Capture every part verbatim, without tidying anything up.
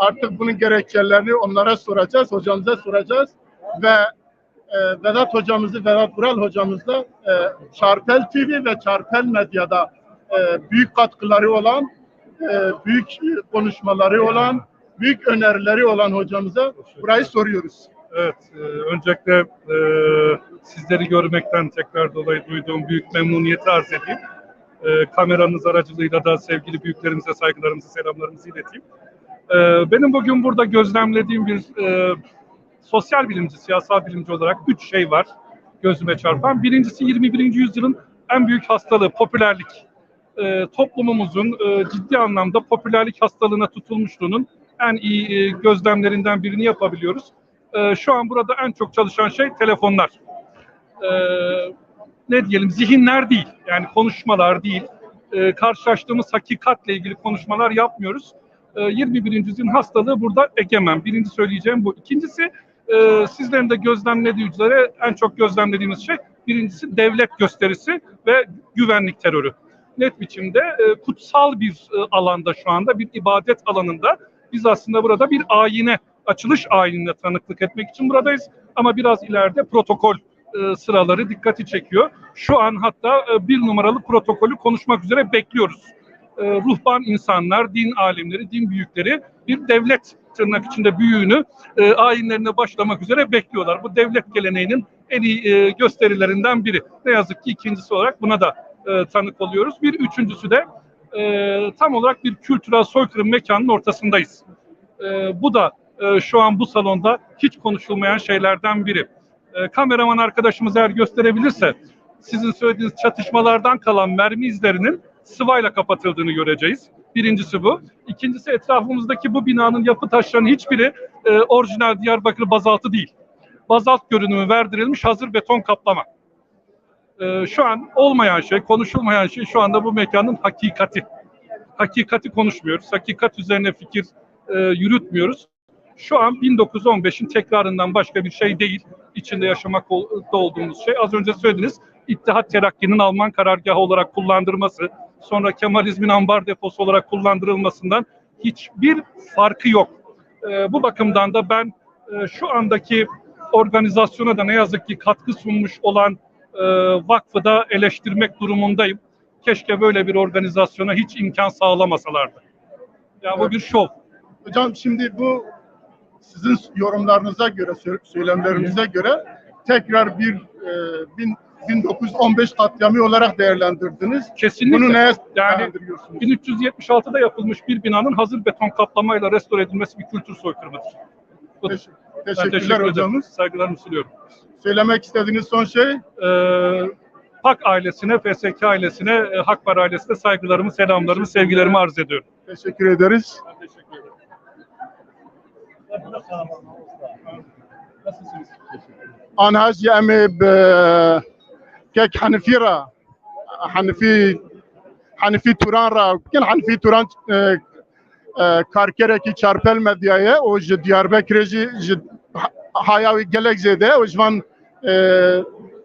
Artık bunun gerekçelerini onlara soracağız, hocamıza soracağız ve e, Vedat hocamızı, Vedat Vural hocamızla e, Çarpel T V ve Çarpel Medya'da e, büyük katkıları olan, e, büyük konuşmaları olan, büyük önerileri olan hocamıza burayı soruyoruz. Evet, e, öncelikle e, sizleri görmekten tekrar dolayı duyduğum büyük memnuniyeti arz edeyim. E, kameranız aracılığıyla da sevgili büyüklerimize saygılarımızı, selamlarımızı ileteyim. E, benim bugün burada gözlemlediğim bir e, sosyal bilimci, siyasal bilimci olarak üç şey var gözüme çarpan. Birincisi yirmi birinci yüzyılın en büyük hastalığı, popülerlik. E, toplumumuzun e, ciddi anlamda popülerlik hastalığına tutulmuşluğunun en iyi e, gözlemlerinden birini yapabiliyoruz. E, şu an burada en çok çalışan şey telefonlar. E, ne diyelim, zihinler değil, yani konuşmalar değil. E, karşılaştığımız hakikatle ilgili konuşmalar yapmıyoruz. E, yirmi birinci yüzyılın hastalığı burada egemen. Birinci söyleyeceğim bu. İkincisi, e, sizlerin de gözlemlediği üzere en çok gözlemlediğimiz şey birincisi devlet gösterisi ve güvenlik terörü. Net biçimde e, kutsal bir e, alanda şu anda, bir ibadet alanında biz aslında burada bir ayine, açılış ayinine tanıklık etmek için buradayız. Ama biraz ileride protokol e, sıraları dikkati çekiyor. Şu an hatta e, bir numaralı protokolü konuşmak üzere bekliyoruz. E, ruhban insanlar, din alimleri, din büyükleri bir devlet, tırnak içinde büyüğünü e, ayinlerine başlamak üzere bekliyorlar. Bu devlet geleneğinin en iyi e, gösterilerinden biri. Ne yazık ki ikincisi olarak buna da e, tanık oluyoruz. Bir üçüncüsü de e, tam olarak bir kültürel soykırım mekanının ortasındayız. E, bu da e, şu an bu salonda hiç konuşulmayan şeylerden biri. E, kameraman arkadaşımız eğer gösterebilirse, sizin söylediğiniz çatışmalardan kalan mermi izlerinin sıvayla kapatıldığını göreceğiz. Birincisi bu. İkincisi, etrafımızdaki bu binanın yapı taşlarının hiçbiri e, orijinal Diyarbakır bazaltı değil. Bazalt görünümü verdirilmiş hazır beton kaplama. E, şu an olmayan şey, konuşulmayan şey şu anda bu mekanın hakikati. Hakikati konuşmuyoruz. Hakikat üzerine fikir e, yürütmüyoruz. Şu an bin dokuz yüz on beşin tekrarından başka bir şey değil. İçinde yaşamakta olduğumuz şey. Az önce söylediniz, İttihat Terakki'nin Alman karargahı olarak kullandırması, sonra Kemalizmin ambar deposu olarak kullandırılmasından hiçbir farkı yok. E, bu bakımdan da ben e, şu andaki organizasyona da ne yazık ki katkı sunmuş olan e, vakfı da eleştirmek durumundayım. Keşke böyle bir organizasyona hiç imkan sağlamasalardı. Ya bu bir şov. Hocam, şimdi bu sizin yorumlarınıza göre, sö- söylemlerinize göre tekrar bir e, bin, bin dokuz yüz on beş katliamı olarak değerlendirdiniz. Kesinlikle. Bunu neye Yani değerlendiriyorsunuz? bin üç yüz yetmiş altıda yapılmış bir binanın hazır beton kaplamayla restore edilmesi bir kültür soykırımıdır. Budur. Teşekkür, Ben teşekkürler teşekkür ederim. Hocamız. Saygılarımı sunuyorum. Söylemek istediğiniz son şey? Ee, PAK ailesine, F S K ailesine, e, Hakbar ailesine saygılarımı, selamlarımı, sevgilerimi arz ediyorum. Teşekkür ederiz. Ben teşekkür ederim. Nasılsınız? Anha jî em ê bi kek Henifî re, Henifî, Henifî Turan re, kin Henifî Turan e, e, karkerekî Çarpel Medya ye û ji Diyarbekirê jî ji ha- haya wî gelek zêde ye û ji van e,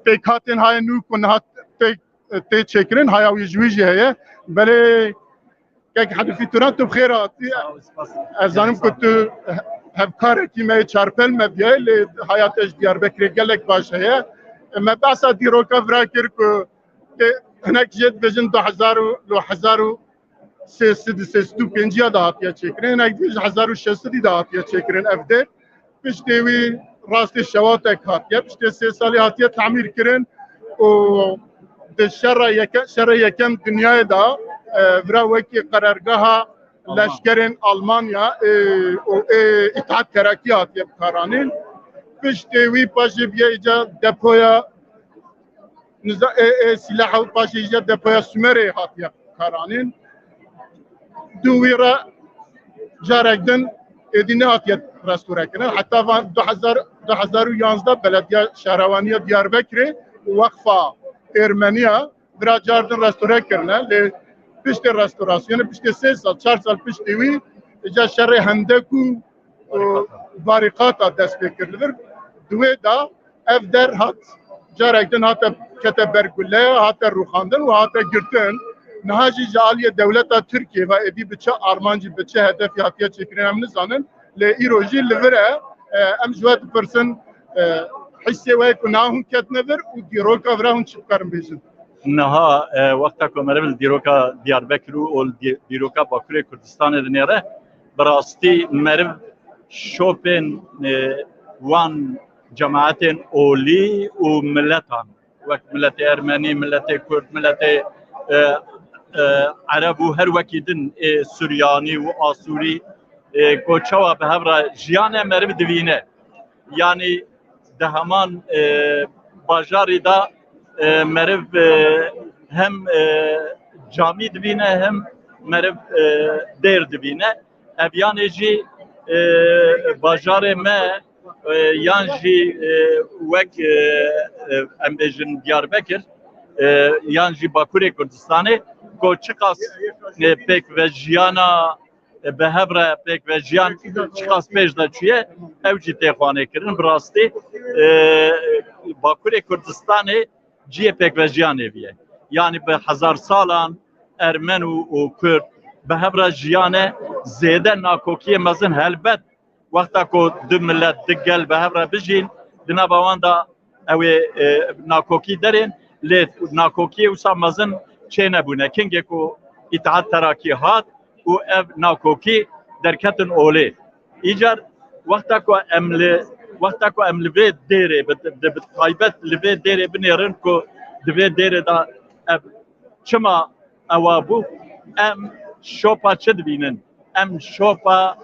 pêkhatên haya nû ku niha tê, tê çêkirin, haya wî ji wî jî heye. Belê kek Henifî Turan, tu bi xêr hatî. Sağ ol, spas. Ez zanim ku tu hevkarekî me yê Çarpel Medyayê, lê haya te ji Diyarbekirê gelek baş heye. Me behsa dîroka vira kir ku tê hinek jê dibêjin du hezar û, li hezar û sê sed û sêsed û pêncî de hatiye çêkirin, hinek dibêjin hezar û şeş sed de hatiye çêkirin ev dêr. Piştê wî rastê şewatek hatiye, piştê sê salî hatiye tamîr kirin û di şerra yeke, şerê yekem dinyayê de e, vira wekî qerargeha leşkerên Almanya e, û ê Îtihat Terakî hatiye bikaranîn. Piştê wî paşê biye îca depoya niza ê, ê sîlah û paşê îca depoya Sumerê hatiye karanîn. Dû wî re carek din êdî nehatiye restore kirin. Heta van du hezar, du hezar û yanzdeh Belediya Şehrewanîya Diyarbekirê û Weqfa Ermeniya vira car din restore kirine. Lê piştê restorasyonê, piştê sê sal, çar sal piştê wî, îca şerê Hendek û û barîkata dest pê kir li vir. Di wê de ev der hat, carek din hate kete ber gule, hate rûxandin û hate girtin. Niha jî ji aliyê dewleta Tirkiyê ve êdî bi çi armancî, bi çi hedefî hatiye çêkirin em nizanin. Lê îro jî li vir e, e, em ji we dipirsin, e, hissê we ku niha hûn ketine vir û dîroka vir e hûn çi dikarin bêjin? Niha, e, wexta ku meriv li dîroka Diyarbekir û ol di-, dîroka Bakurê Kurdistanê dinêre, bi rastî meriv şopên, e, wan cemaetên olî û miletan, wek miletê Ermenî, miletê Kurd, miletê, e, e, Ereb û her wekî din ê Suryanî û Asûrî, e, ku çawa bi hev re jiyane meriv divîne. Yanî di heman, e, bajarî de, e, meriv, e, hem, e, camî divîne hem meriv, e, dêr divîne. Ev yanê jî, e, bajarê me, e, yan jî, e, wek, e, e, em bêjin Diyarbekir, e, yan jî Bakurê Kurdistanê ku çiqas, e, pêkvejiyana, e, bi hev re pêkvejiyan çiqas pêş de çûye, ew jî tê xwanê kirin. Bi rastî, e, Bakurê Kurdistanê cihê pêkvejiyanê bûye. Yanî bi hezar salan Ermen û, û Kurd bi hev re jiyane, zêde nakokiyê mezin helbet wexta ku du milet, du gel bi hev re bijîn, di nava wan de ew ê, e, nakokî derên, lê nakokiyê wisa mezin çênebûne. Kingê ku Îtihat Terakî hat û ev nakokî derketin olê. Îcar wexta ku em li, wexta ku em li vê dêrê bi, di, bi taybet li vê dêrê binêrin ku di vê dêrê de ev çima ewa bû, em şopa çi dibînin? Em şopa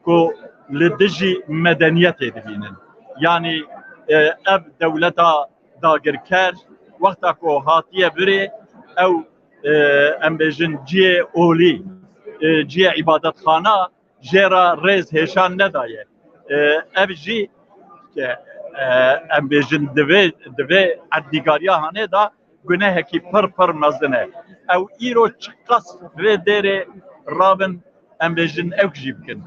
ku li dijî medeniyetê dibînin. Yanî, e, ev dewleta dagirker wexta ku hatiye virê, ew, e, em bêjin cihê olî, e, cihê îbadetxana jê re rêz hêşan nedaye. E, ev jî ke, e, em bêjin divê, divê erdnîgariya hanê de gunehekî pir pir mezin e. Ew îro çiqas vê dêrê rabin, em bêjin ewk jî bikin.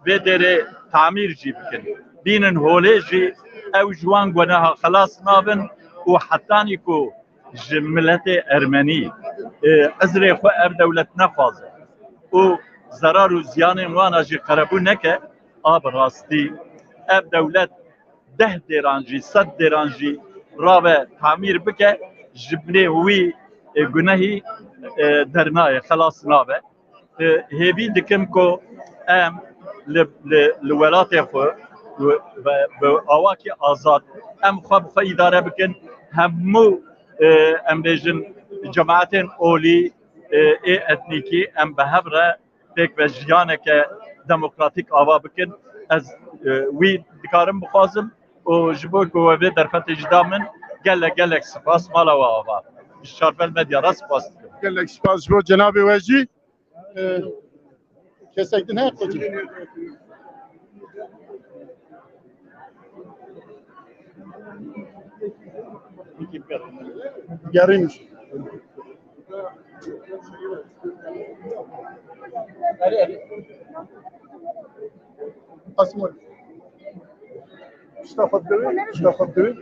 Vê dêrê tamîr jî bikin. Bînin holê jî ew ji wan guneha xelas nabin û hetanî ku ji miletê Ermenî, e, izrê xwe ev dewlet nexwaze û zerar û ziyanên wana jî qerebû neke, a bi rastî ev dewlet deh dêran jî, sed dêran jî rave tamîr bike, ji binê wî, e, gunehî, e, dernayê, xelas nabe. E, hêvî dikim ku em li, li, li welatê xwe bi, bi awakî azad em xwe bi xwe îdare bikin. Hemû, e, em bêjin cemaetên olî, e, ê etnîkî em bi hev re pêk ve jiyaneke demokratîk ava bikin. Ez, e, wî dikarim bixwazim û ji bo ku we vê derfetê jî da min, gelek gelek spas, mala we ava. Ji Şarbel Medya re spas dikim. Gelek spas ji bo cenabê we jî. E, kesek din heye qocî? Gerîn. Asmol. Ştafa dewê, ştafa dewê.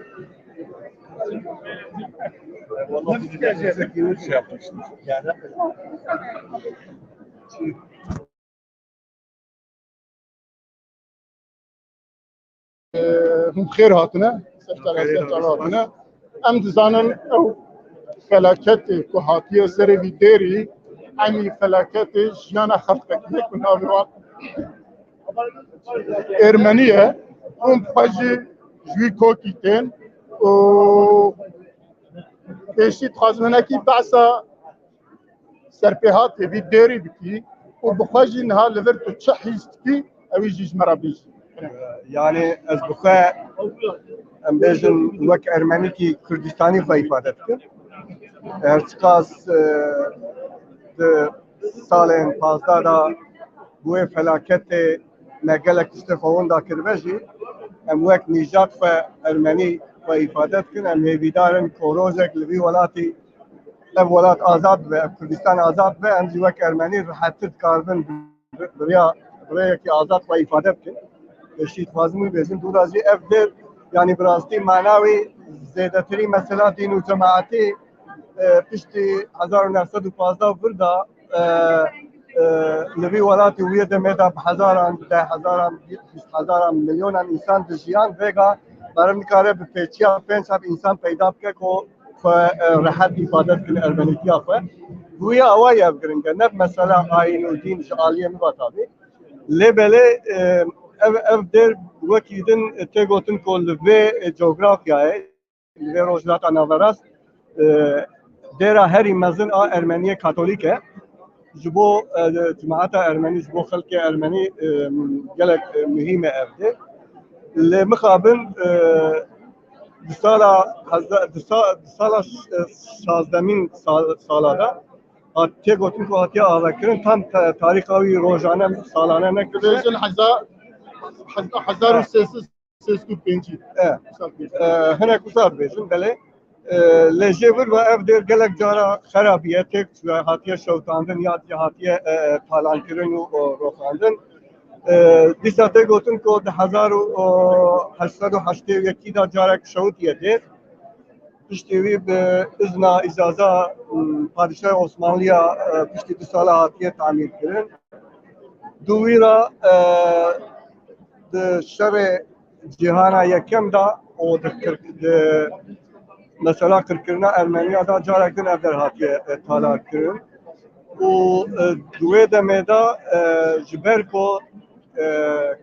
Hûn bi xêr hatine, ser çava, ser çava hatine. Em dizanin ew felaketê ku hatiye serê vî dêrî, enî felaketê jiyana xelkek ne ku navê wan Ermenî ye. Hûn bi xwe jî ji wî kokî tên û pêşî dixwazim hinekî behsa serpêhatê vî dêrî bikî û bi xwe jî niha li vir tu çi hîs dikî, ewî jî ji me re bêjî. Yanî ez bi xwe, em bêjin, wek Ermenîkî Kurdistanî xwe îfade dikim. Her çiqas, e, di salên pazdeh de bi wê felaketê me gelek tiştê xwe winda kiribe jî, em wek nîjad xwe Ermenî xwe îfade dikin. Em hêvîdar in ku rojek li vî welatî ev welat azad be, ev Kurdistan azad be, em jî wek Ermenî rihettir dikaribin bi, bi rêya, bi rêyekî azad xwe îfade bikin. Pêşî dixwazim wî bêjim, dûra jî ev dêr, yanî bi rastî mana wî zêdetirî mesela dîn û cemaetî, e, piştî hezar û neh sed û pazdeh vir de, e, e, li vî welatî wî demê de bi hezaran, bi deh hezaran, bîst hezaran, milyonan însan dijiyan, vêga meriv nikare bi pêçiya pênc heb însan peyda bike ku xwe, e, rehet îfade dikin ermenîtiya xwe. Wî awa ye ev giring e, ne bi mesela ayîn û dîn ji aliyê min ve tabî. Lê belê, e, ev, ev dêr wekî din tê gotin ku li vê, e, cografyayê, li vê Rojhilata Naverast, e, dêra herî mezin a Ermeniyê Katolîk e. Ji bo, e, cemaeta Ermenî, ji bo xelkê Ermenî, e, gelek, e, muhîm e ev dêr. Lê mixabin, e, di sala hezda-, di sa-, di sala ş-, e, şazdemîn sal-, sala de hat-, tê gotin ku hatiye avekirin, tam ta-, tarîxa wî rojane, salane nekiriye. Dibêjin heza-, heza-, hezar û sê sed sêst û pêncî. E, Wisa dibêjin. E, hinek wisa dibêjin, belê. E, lê jê vir ve ev dêr gelek cara xerabiye, têk çûye, hatiye şewitandin ya jî hatiye, e, talankirin û, û roxandin. E, dîsa tê gotin ku di hezar û heşt sed û heştê û yekî de carek şewitiye dêr. Piştî wî bi izna, îcaza, m, Padîşahê Osmanliya, e, piştî du sala hatiye tamîr kirin. Dû wî re, e, di şerê cîhana yekem de û di kir-, di mesela qirkirina Ermeniya de carek din ev der hatiye, e, talan kirin. Û, e, di wê demê de, e, ji ber ku, e,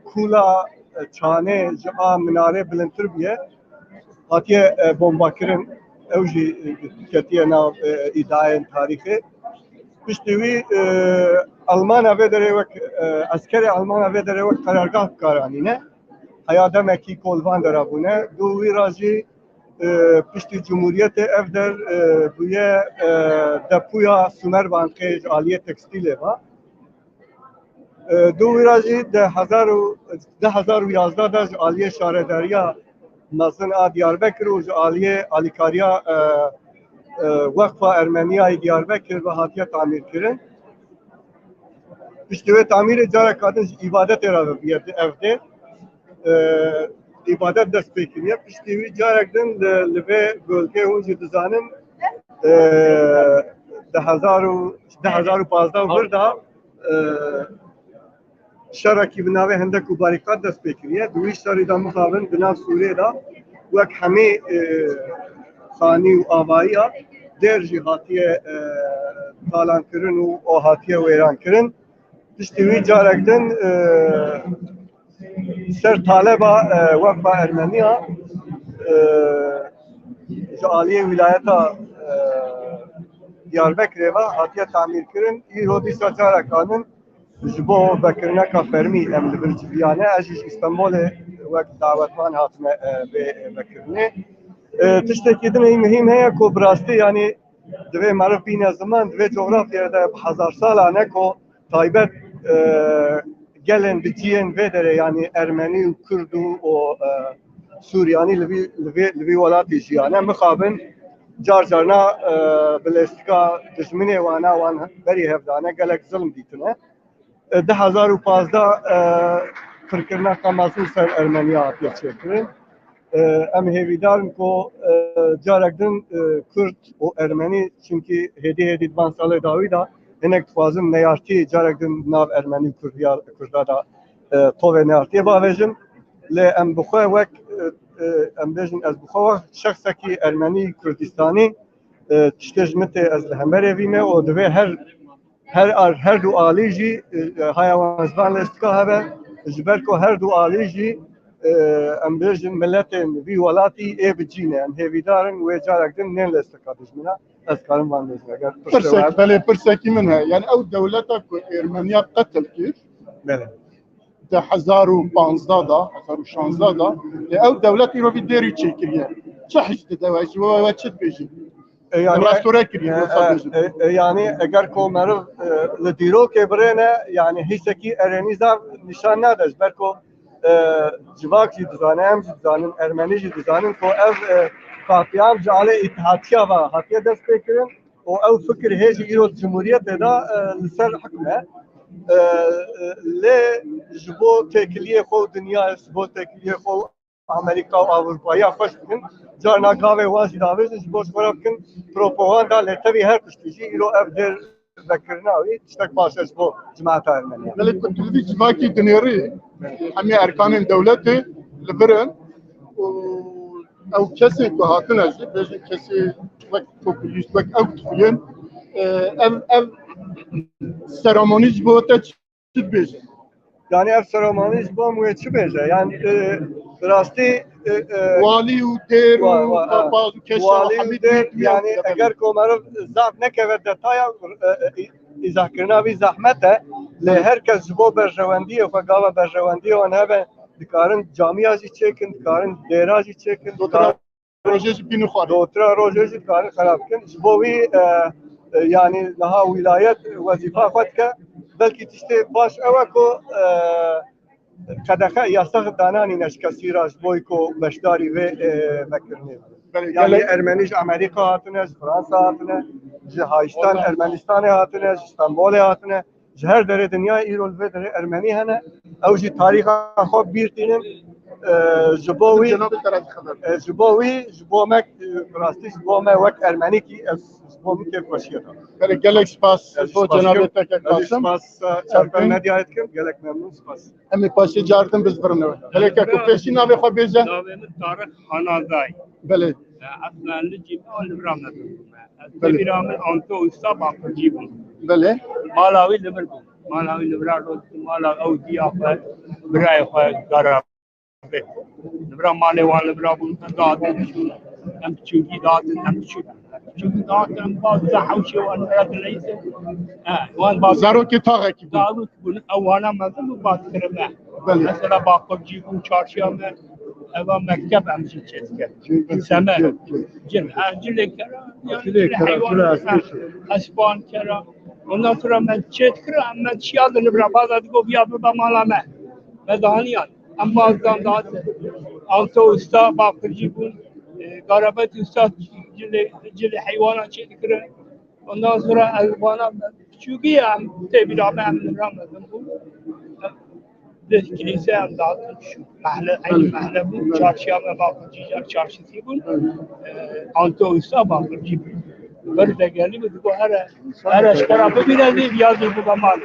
kûla, e, çanê ji a minarê bilindtir bûye, hatiye, e, bomba kirin. Ew jî, e, ketiye nav, e, îdiayên tarîxê. Piştî wî, e, Almana vê derê wek, e, eskerê Almana vê derê wek qerargah bi kar anîne. Heya demekî ku li van dera bûne. Dû wî ra jî, e, piştî Cumhuriyetê ev der, e, bûye, e, depoya Sumerbankê ji aliyê tekstîlê ve. E, dû wî ra jî di hezar û, di hezar û yazdeh de ji aliyê şaredariya mezin a Diyarbekir û ji aliyê alîkariya, e, e, Weqfa Ermeniya yê Diyarbekir ve hatiye tamîr kirin. Piştî wê tamîrê careka din ji îbadetê re ve bûye ev dê. E, îbadet dest pê kiriye. Piştî wî carek din li, li vê bölgeyê hûn jî dizanin, e, di hezar û, di hezar û pazdeh vir de, e, şerekî bi navê Hendek û Barîkat dest pê kiriye. Di wî şerî de mixabin di nav Sûriyê de wek hemî, e, xanî û avayiya dêr jî hatiye, e, talankirin û o hatiye wêrankirin. Piştî wî carek din, e, ser taleba, e, Weqfa Ermeniya, e, ji aliyê wîlayeta, e, Diyarbekirê ve hatiye tamîr kirin. Îro dîsa careka din ji bo vekirineka fermî em li vir civiyane. Ez jî ji Îstanbulê wek dawetvan hatime, e, vê vekirinê. E, tiştekî din ê muhîm heye ku bi rastî, yanî, divê meriv bîne ziman, di vê cografyayê de bi hezar salan e ku taybet, e, gelên di ciyên vê derê, yanî Ermenî û Kurd û, û, e, Suryanî li vî, li vê, li vî welatî jiyane. Mixabin car carna, e, bi lêstika dijminê wana wan berî hevdane gelek zilm dîtine. E, du hezar û pazdeh, e, qirkirina Qemazin ser Ermeniya hatiye çêkirin. E, em hêvîdar in ku, e, carek din, e, Kurd û Ermenî, çimkî hêdî hêdî di van salê dawî de hinek dixwazin neyartî carek din nav Ermenî û Kurdiya, Kurda de, e, tovê neyartiyê bavêjin. Lê em bi xwe wek, e, e, em bêjin, ez bi xwe wek şexsekî Ermenî Kurdistanî, e, tiştê ji min tê, ez li hemberê vî me û divê her, her ar-, her du alî jî, e, haya wan ji van lêstika hebe, ji ber ku her du alî jî, e, em bêjin, miletên vî welatî ê bi cî ne. Em hêvîdar in wê carek din nên lêstika dijmina. Ez karim van bêjim, eger pirsê Pirsek, we belê, pirsekî min heye. Yani ew dewleta ku Ermeniya qetil kir, Belê. di hezar û panzdeh de, hezar û şanzdeh de, lê ew dewlet îro vî dêrî çêkiriye. Çi hîs dide we, ji we, we çi dibêjî? E, yani, Restore kiriye, e, wisa e, bêjin. E, e, yani, eger ku meriv, e, li dîrokê birêne, yani, hîsekî erênî zaf nîşan nade, ji ber ku, e, civak jî dizane, em jî dizanin, Ermenî jî dizanin ku ev, e, qatliam ji alê îtihatiya ve hatiye dest pê kirin û ew fikir hê jî îro di Cumhuriyetê de, e, li ser hikm e. E, e, lê ji bo têkiliyê xwe û dinyayê, ji bo têkiliyê xwe û Amerîka û Ewropayiya xweş bikin. Carna gavê wan jî davêjin ji bo ji xwe re bikin propaganda, lê tevî her tiştî jî îro ev dêr vekirina wî tiştek baş e ji bo cemaeta Ermeniya. Belê ku tu li vî civakî dinêrî, hemî erkanên dewletê li vir in û ew kesên ku hatine jî, bêjin kesê wek populîst, wek ew dixuyin, e, ev, ev seremonî ji bo te çi dibêje? Yani ev seremonî ji bo em wê çi bêje? Yani, e, bi rastî, e, e, Walî û dêr û wa-, wa-, papaz û keşa walî û hemî dêr, dêr yani, eger ku meriv zaf nekeve detaya, e, e, îzahkirina vî zehmet e, lê her kes ji bo berjewendiyê xwe, gava berjewendiyê wan hebe, dikarin camiya jî çêkin, dikarin dêra jî çêkin, dikarin rojê jî bînin xwarê. Dotira rojê jî dikarin xerab bikin. Ji bo wî, e, e, yanî niha wîlayet wezîfa xwe dike. Belkî tiştê baş ew e ku, e, qedexe, yasax dananîne ji kesî re ji bo ku beşdarî vê, e, vekirinê. Belê, yanî gelek Ermenî ji Amerîka hatine, ji Fransa hatine, ji Hayştan Ermenistanê hatine, ji Stenbolê hatine. Ji her derê dinyayê îro li vê derê Ermenî hene. Ew jî tarîxa xwe bîr tînin. E, ji bo wî, Cenabê te re dixebin. E, ji bo wî, ji bo me, e, bi rastî ji bo me wek Ermenîkî ez ji bo min kêfxweşiyê da. Belê, gelek spas. Ez ji bo spas cenabê dikim. Te kek Ez ji Qasim. Spas, e, Çarpel Erkin. Medyayê dikim. Gelek memnûn, spas. Em ê paşê cardin bizbirin ew. Gelek ku pêşî navê xwe bêje. Navê min Tarık Hanazay. Belê. E, eslen li cî me, li vira me bûme. Ez Belê. Tevîra min Anto Usta Baqircî bûm. Belê. Mala wî li vir bû. Mala wî li vira rot, mala ew diya xwe, birayê xwe Garabet. Li vira malê wan li vira bûn, em dihatin diçûn. Em piçûkî dihatin, em piçûk. Piçûkî dihatin, em baz da hewşê wan vira dileyse. He, wan baz. Zarokê taxekî bûn. Zarok bûn, ew wana mezin bû baz kirime. Belê. Mesela Baqircî bûn, çarşiya me. Eva mekteb em jî çêdikin. Çê-, çê-, Semer. Çê-, çê-, Cil, ha, cilê kera, yani Cilê cilê kera, heywan, cilê ha, espas. Espan kera. Ondan sonra me çêdikira, me çiya di li vira, baza digo biya bibe mala me. Me daniyan. Em bazdan da Anto Usta Baqircî bûn. E, Garabet Usta cilê, cilê heywana çêdikirin. Ondan sonra ez bana piçûkî em tê bîra me em li vira mezin bûn. Di kilîse em dihatin şu mehle, eynî mehle bû, çarşiya me Baqircî, çarşisî bûn. E, Anto Usta Baqircî bû. Ber de gelî bû, digo here, here ji xwe re bibîne zî, viya zî bibe mal.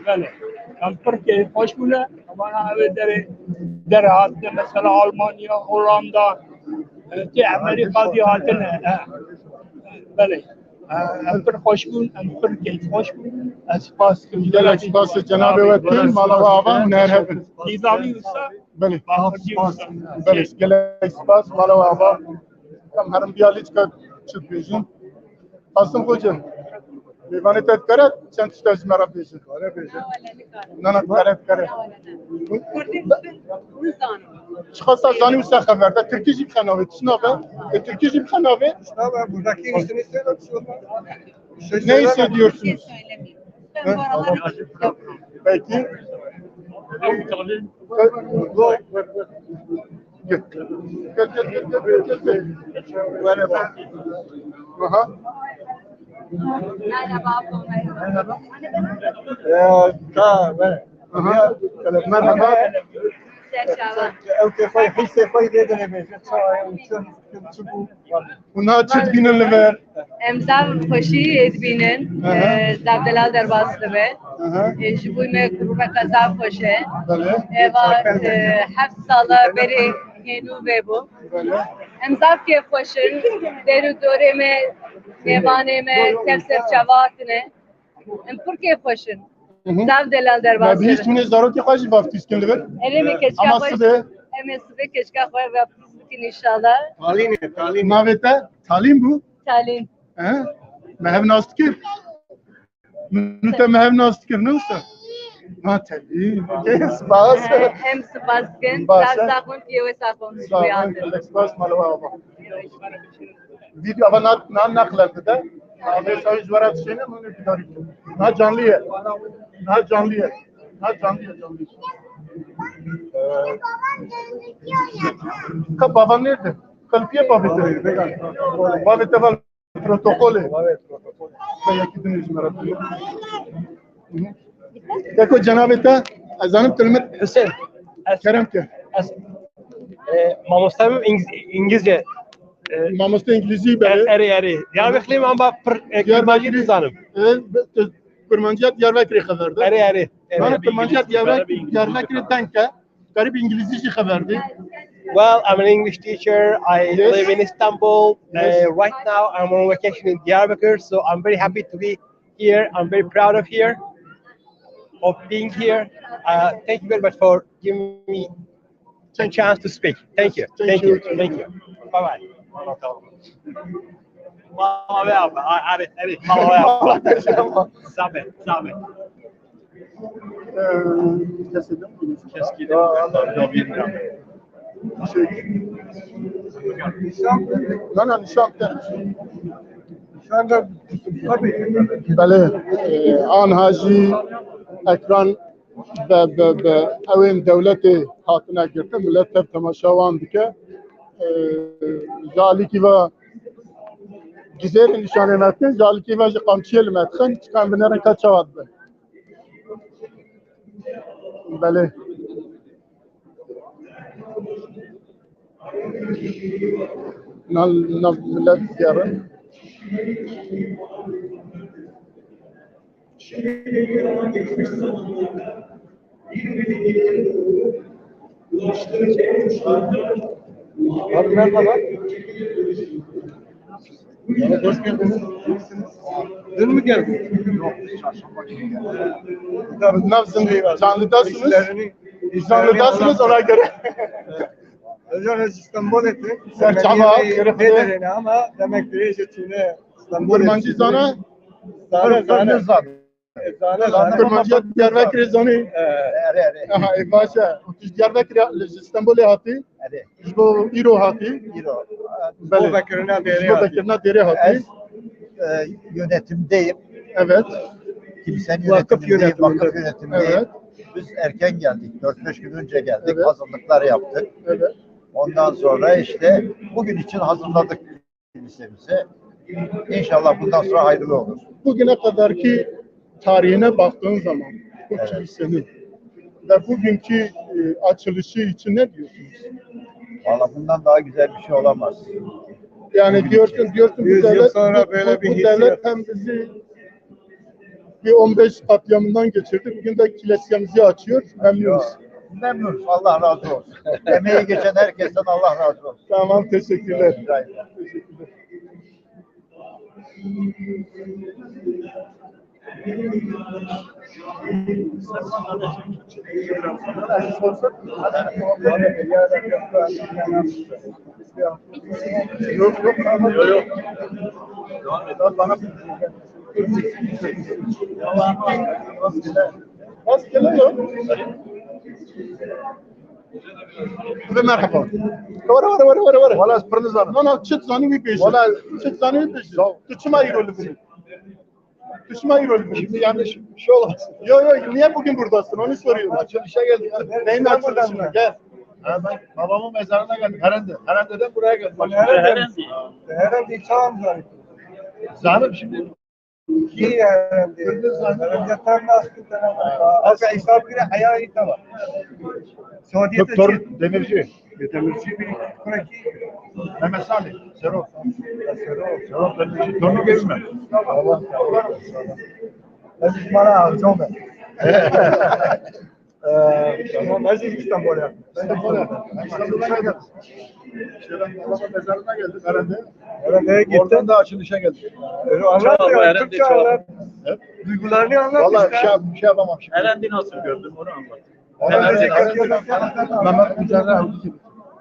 Belê. Em pir kêfxweş bûne, bana ev ê derê, derê hatine, mesela Almanya, Hollanda, e, tê Amerîka zî hatine. E. Belê. Em pir xweş bûn, em pir keyfxweş bûn. Ez spas dikim. Gelek spas cenabê we dikim, mala we ava û her hebin. Nîzamî Usta. Belê. Baqircî Usta. Belê, gelek spas, mala we ava. Em herin biya lîçka çi dibêjin. Qasim Xoce, mêvanê te dikare çend tişta ji me re bêje? Dikare bêje. Na, na, dikare, dikare. Çiqas te zanî wisa xeber de. Tirkî jî bixenavê, tişt nabe. E, Tirkî jî bixenavê. Tişt nabe, buradaki işini söyle, bir şey olmaz. Bir şey Ne söyleme. Hissediyorsunuz? He? Peki. Gel. Gel, gel, gel, gel, gel, gel. Merhaba. Merhaba. Merhaba. Ee, ta, merhaba. Aha. Merhaba. Ew kê xwe, hîsê xwe yê dê dinê bêje. Çawa ye, çi, çi bû? Hûn ha çi dibînin li vir? Em zaf xweşî dibînin. Aha. E, zaf delal derbas dibe. Aha. E, ji bo me grûbeka zaf xweş e. Belê. Eva, e, heft sala berê hênû vebû. Belê. Em zaf kêfxweş in. Der û dorê me, mêvanê me, tev ser çava hatine. Em pir kêfxweş in. Hı hı. Zaf delal derbas Me bihîst dibin. Hûn ê zarokê xwe jî vaftîz kin li vir. Erê me keçika Ama xwe, sibê? Em ê sibê keçika xwe vaftîz bikin înşallah. Talîn e, Talîn. Navê te Talîn bû? Talîn. He? Me hev nas dikir? Min û te me hev nas dikir, ne wisa? Ha, Talîn. Okey, spas. He, em spas dikin. Baş e. Zaf sax bûn, piyê we sax bûn. Sağ olun, spas, mala we ava. Video ava na, na naqlen dide. Ava sawî ji we re dişêne, min gudarî kir. Na canlî ye. Na canlî ye. Na canlî ye, canlî. Ee, ka bava nerede? Kalpiye bavê te. Bavê te val protokolê. Ve yekî din ji me re. Hı hı. Deko cenabê te, ez zanim tu li min Hüseyin. Kerem ke. Ez E, mamoste min İngiliz, İngilizce. E, Mamoste İngilizce, e, bele. Erê, erê. Diyarbekirliyim ama pir, e, Diyarbakır Kurmancî dizanim. E, be-, te-, Kurmancîya Diyarbekirê xeber de. Erê, erê. Erê. Bana Kurmancîya Diyarbekir, Diyarbekirê denk e. Garip İngilizce xeber de. Well, I'm an English teacher. I Yes. live in Istanbul. Yes. Uh, right now, I'm on vacation in Diyarbakir, so I'm very happy to be here. I'm very proud of here, of being here. Uh, thank you very much for giving me a chance to speak. Thank you. Thank Thank you. you. Thank you. Bye bye. Mala ve abi. Abi, abi. Mala ve abi. Sabe, sabe. Ee, Keselim. Keselim. Aa, anladım. Şey, nişan, nana nişan. Şu anda tabii. Belê, e, anha jî ekran ve, ve, ve ew ên dewletê hatine girtin, millet tev temaşa wan dike. E, ji alîkî ve cizêrê nîşanê me dikin, ji alîkî ve jî qamçiyê li me dixin, çikan binêrin ka çawa dibe. Belê. Nav, nav millet digerin. Abi merhaba. Hoş geldiniz. İyisiniz? Dün mü geldiniz? Yok, çarşamba günü geldim. Tabii, nasılsınız? Canlıdasınız. İşlerini, işlerini Canlıdasınız ona göre. Hocam, ez ji Stenbolê te. Serçava, Yeni şeref Nedir ederim. Ama demek ki iyice tüne Stenbolê. Kurmancî zana? Zana, zana. Zana, zana. Kurmancîya Diyarbekirê zanî? Erê, erê. Aha, e, baş e. Tu ji Diyarbekirê, ji Stenbolê hatî? Erê. Ji bo îro hatî? Îro. Belê. Ji bo vekirina dêrê hatî. Ji bo vekirina dêrê hatî. Ez, e, yönetimdeyim. Evet. Kimsenin yönetimindeyim, vakıf yönetimindeyim. Evet. Biz erken geldik. Dört beş gün önce geldik. Evet. Hazırlıklar yaptık. Evet. Ondan sonra işte bugün için hazırladık kilisemize. İnşallah bundan sonra hayırlı olur. Bugüne kadarki tarihine baktığın zaman bu Evet. kilisenin ve bugünkü, e, açılışı için ne diyorsunuz? Valla bundan daha güzel bir şey olamaz. Yani Bugün diyorsun, için. diyorsun bu Yüz yıl devlet, sonra bu, böyle bu, bir bu hissiyat. devlet hem bizi bir on beş katliamından geçirdi. Bugün de kilisemizi açıyor. Memnunuz. Memnunuz. Allah razı olsun. Emeği geçen herkesten Allah razı olsun. Tamam, teşekkürler. Rica ederim. Teşekkürler. Yok, yok. Yok, yok. Devam et. Bana Rastgele yok. Ve merhaba. Were, were, were, were, were. Wala ez pir nizanim. No, no, çi zanî wî bêje. Wala Çi zanî wî bêje. Sağ ol. Tu çima îro li vir î? Tu çima îro li vir î? Şimdi yanlış bir şey olmasın. Yo, yo, niye bugün buradasın? Onu soruyorum. Açılışa geldik. Neyin açılışına? Gel. Ha, ben babamın mezarına geldim. Herhalde. Herhalde'den buraya geldim. Herhalde. Herhalde. Herhalde. Zanim şimdi Kî herhalde? Herhalde tam nasıl tanımak? Aka hesap göre hayal tamam. Doktor Demirci. Demirci bir kuraki. Mehmet Salih. Sero. Sero. Sero Demirci. Torunu gelin mi? Tamam. Tamam. Aziz bana alacağım ben. Ee, tamam, ez jî ji Stenbolê. Stenbolê. Stenbol'a geldim. Şöyle babamın mezarına geldim herhalde. Herhalde gitti. Oradan da açılışa geldim. Öyle anlat ya, Türkçe anlat. Duygularını anlat işte. Vallahi bir şey, bir şey yapamam şimdi. Herhalde nasıl gördün, onu anlat. Mehmet Güzel.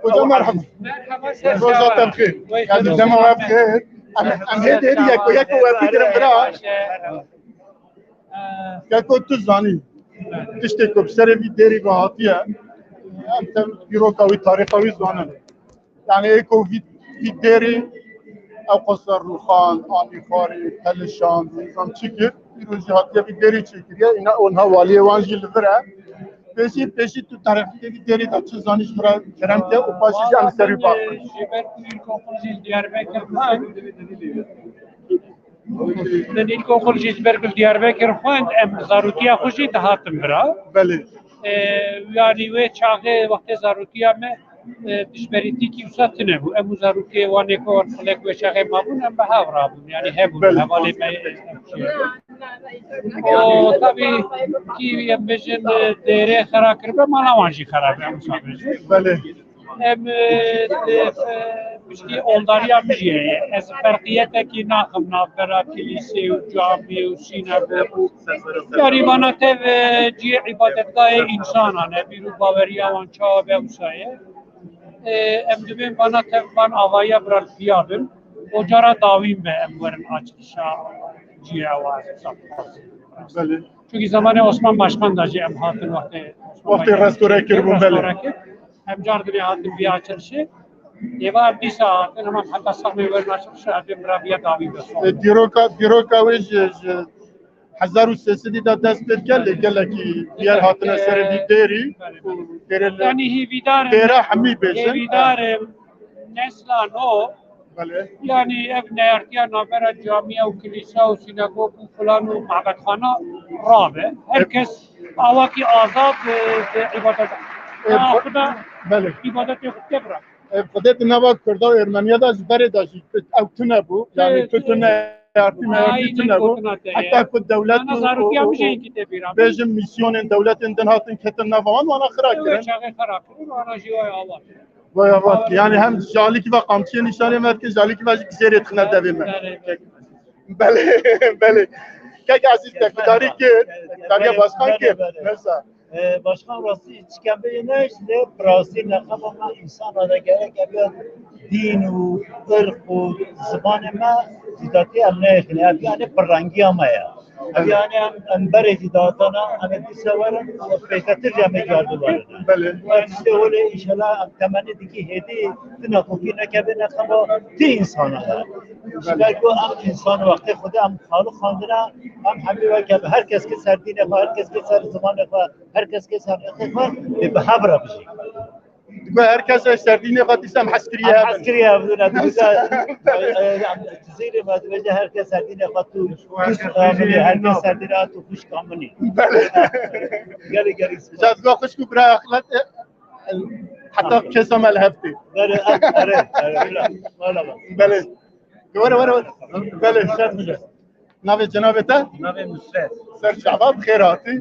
Hocam merhaba. Merhaba, sen Roza Temkî. Geldi dema ve bixêr. Em, em hê derî yek û yek û wê bigirin bira. Keko tu zanî, tiştê ku bi serê vî dêrî ve hatiye, em tev dîroka wî, tarîxa wî zanin. Yani ê ku vî, vî dêrî ew qasar rûxand, anî xwarî, pelişand, nîzam çi kir, îro jî hatiye vî dêrî çêkiriye, îna onha waliyê wan jî li vir e. Pêşî, pêşî tu tarîxê vî dêrî de çi zanî ji min re kerem ke û paşê jî em li ser wî biaxivin. Ji ber ku îlkokul jî li Diyarbekir xwend, Min ilkokul jî ji ber ku li Diyarbekir xwend, em zarotiya xwe jî dihatin bira. Belê. Ee, yani wê çaxê wextê zarotiya me e, dijberîtîkî wisa tune bû. Em û zarokê wan ê ku wan xulek wê çaxê mabûn, em bi hev rabûn. Yanî hebûn, Belê. Hevalê me, e, ev şey. O, tabî, kî em bêjin, e, dêrê xera kiribe, mala wan jî xera be, em wisa bêjin. Belê. Em, e, e, piştî oldariya min jî heye. Ez ferqiyetekî naxim navbera kilîsê û camî û sînagog û, yanî vana tev, e, cihê îbadetgahê însanan e. Bîr û baweriya wan çawa be wisa ye. E, em dibên vana tev van avayiya biran piya bin. O cara dawîn be em werin açilişa cihê ewa. Belê. Çunkî zamanê Osman Başkan da jî em hatin wextê Osman Wextê Başkan restore kiribûn, belê. Restore kir. Em car dibê hatin vî açilişê. Êva em dîsa hatin, heman heta saxmê werin açilişê, em dê miraviya dawî be. E, dîroka, dîroka wê ji, ji hezar û sê sedî de dest pê dike, lê gelekî diğer hatine serê vî dêrî û dêrê li Yanî hêvîdar im, dêre hemî bêjin. Hêvîdar im, nesla no, Belê. Yanî ev neyartiya navbera camiya û kilîsa û sînagog û filan û mabetxana rabe. Her kes awakî azad, e, e, îbadet. E, Ya bu- Xuda Belê. Îbadetê xwe tê bira. E, Xwedê di nava Kurda û Ermeniya de ji berê de jî ew tune bû. Yanî Evet, tu evet. tune yartî me Aynen tune bû. Gotina te ye. Heta ku dewlet Ana û, zarokiya û, min jî û enkî tê bîra. Bêjin mîsyonên dewletên din hatin ketin nava wan, wana xira Ew kirin. Çaxê xira kirin, wana jî waya awa. Vay Allah. Yani hem jalîkî ve qamçiyê nîşanê me dike, jalîkî ve jî gizêrê dixine devê me. Belê, belê. Kek Ezîz, te guhdarî kir, guhdariya başkan kir. Belê, belê. Mesela. E, başkan rastî çikem bê ne, işte, bi rastî neqeba me însan re de gerek ev ya dîn û irq û zimanê me cîdatî em neyêxîne. Ev yani pirrengiya me ya. Ev yani em, em berê cîdatana, em ê dîsa werin û pêketir jî em ê cardî werin. Belê. Ev işte öyle inşallah em temennî dikî hêdî ti nakokî nekeve neqeba ti însana ya. Ji ber ku em însan wextê Xwedê em xaliq xandina, em hemî weke her kes ki ser dînê xwe, her kes ki ser zimanê xwe, her kes ki ser êxê xwe, ê bi hev re bijî. Dibe her kes ser dînê xwe dîsa em heskiriyê Em hebin. Heskiriyê hebin, em dîsa, e, e, em Cizîrê me dibêje her kes ser dînê xwe tu xwişka min î, her kes ser dînê xwe tu xwişka min î. Belê. Gelê, gelê spas. Jazga xwişk û bira axlat, e, e, heta kêsa me li hev tê. Belê, e, erê, erê, wala, wala. Belê. Were, were, were. Belê, şert bile. Navê cenabê te? Navê Nusret. Ser çava, bi xêr hatî.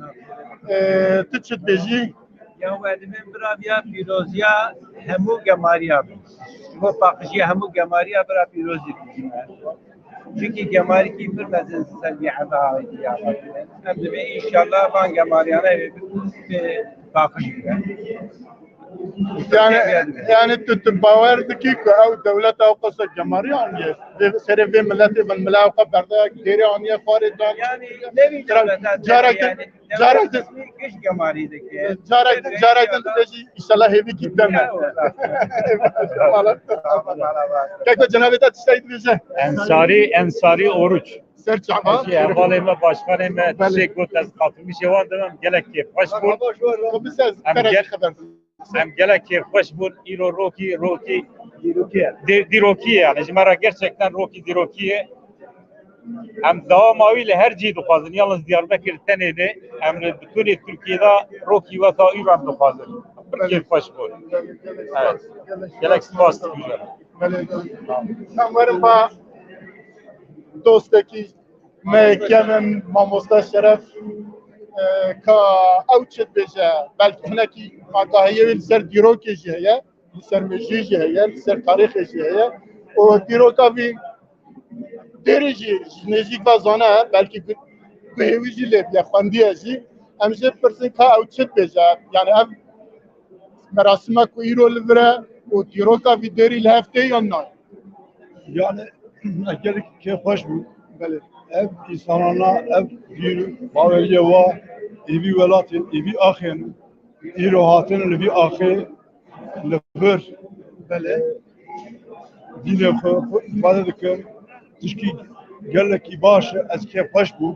Ee, tu çi dibêjî? Ya we divên bira viya pîroziya hemû gemariya bin. Ji bo paqijiya hemû gemariya bira pîrozî dibêjin. Çunkî gemarîkî pir mezin ser vî eva hatî ya. Em divê înşallah van gemariyane bi paqij bibe. Yani, yani tu, tu bawer dikî ku ew dewleta ew qasa gemarî aniye? Vê, serê vê miletê bin mila ew qas berdaya dêrê aniye xwarê dan. Yani, ne vî dewleta Carek din, yani, carek din, dewlet resmî giş gemarî dike. Carek din, carek din dibêjî, înşallah hêvîkî deme. Eyvallah. Eyvallah. Keko cenabê te tiştekî dibêje? Ensarî, Ensarî Oruç. Ser çava. Jî hevalê me, başkanê me, Belê. Tiştek got, ez katılmışê wan demem, gelek kêfxweş bûn. Xwe bize ez Em kerek gel- xeber. Em gelek kêfxweş bûn. Îro rokî, rokî dîrokî ye. Dî-, dîrokî ye yani. Ji me re gerçekten rokî dîrokî ye. Em dewama wî li her cî dixwazin. Yalnız Diyarbekir tenê ne. Em li bütünê Tirkiyê de rokî weta wî em dixwazin. Pir kêfxweş bûn. Evet. Gelek spas dikim. Belê. Em werin ba dostekî me yekem in, mamoste Şeref, e, ka ew çi dibêje, belkî hinekî agahiyê wê li ser dîrokê jî heye, li ser mejiyê jî heye, li ser tarîxê jî heye. Û dîroka vî dêrê jî ji nêzîk ve zane, belkî gu-, guhê wî jî lê bûye, xwendiye jî. Em jê bipirsin ka ew çi dibêje, yani ev merasima ku îro li vir e û dîroka vî dêrî li hev tê yan na? Yani, ez gelek kêfxweş bûm. Belê. Ev însanana, ev dîn û baweriye wa êvî welatê, êvî axê ne. Îro hatine li vî axê li vir. Belê. Dînê xwe, xwe îfade dikin. Tişkî gelekî baş e, ez kêfxweş bûm.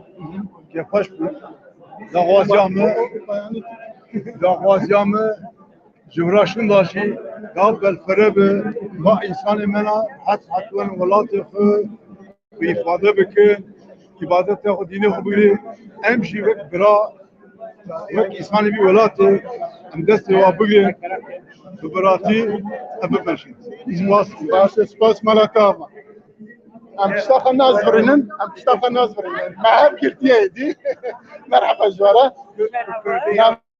Kêfxweş bûm. Daxwaziya me, daxwaziya me ji vira şinda jî daha belfere be, va însanê me na het het werin welatê xwe, bi îfade bikin, îbadetê xwe, dînê xwe bigirê. Em jî wek bira Wek însanê vî welatê em destê wa bigrin, bi biratî ev bimeşin. Spas. Baş e, spas mala te ama. Em tişta xwe nazvirînin, em tişta xwe nazvirînin. Me hev girtiye êdî. Merhaba ji we re.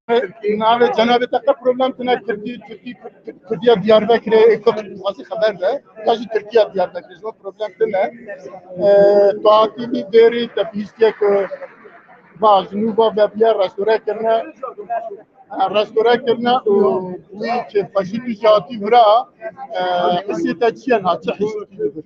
Navê, navê cenabê te qe problem tine, Tirkî, Tirkî, Tir-, Tirkiya Diyarbekirê, ê ku xwazî xeber de, ya jî Tirkiya Diyarbekirê, ji bo problem tine. Ee, tu hatî vî dêrî, te bihîstiye ku va ji nû va vebiye restore kirine, e, restore kirine û wî kêfxweşî tu jî hatî vira, e, hissê te çi ye niha, çi hîs dikî li vir?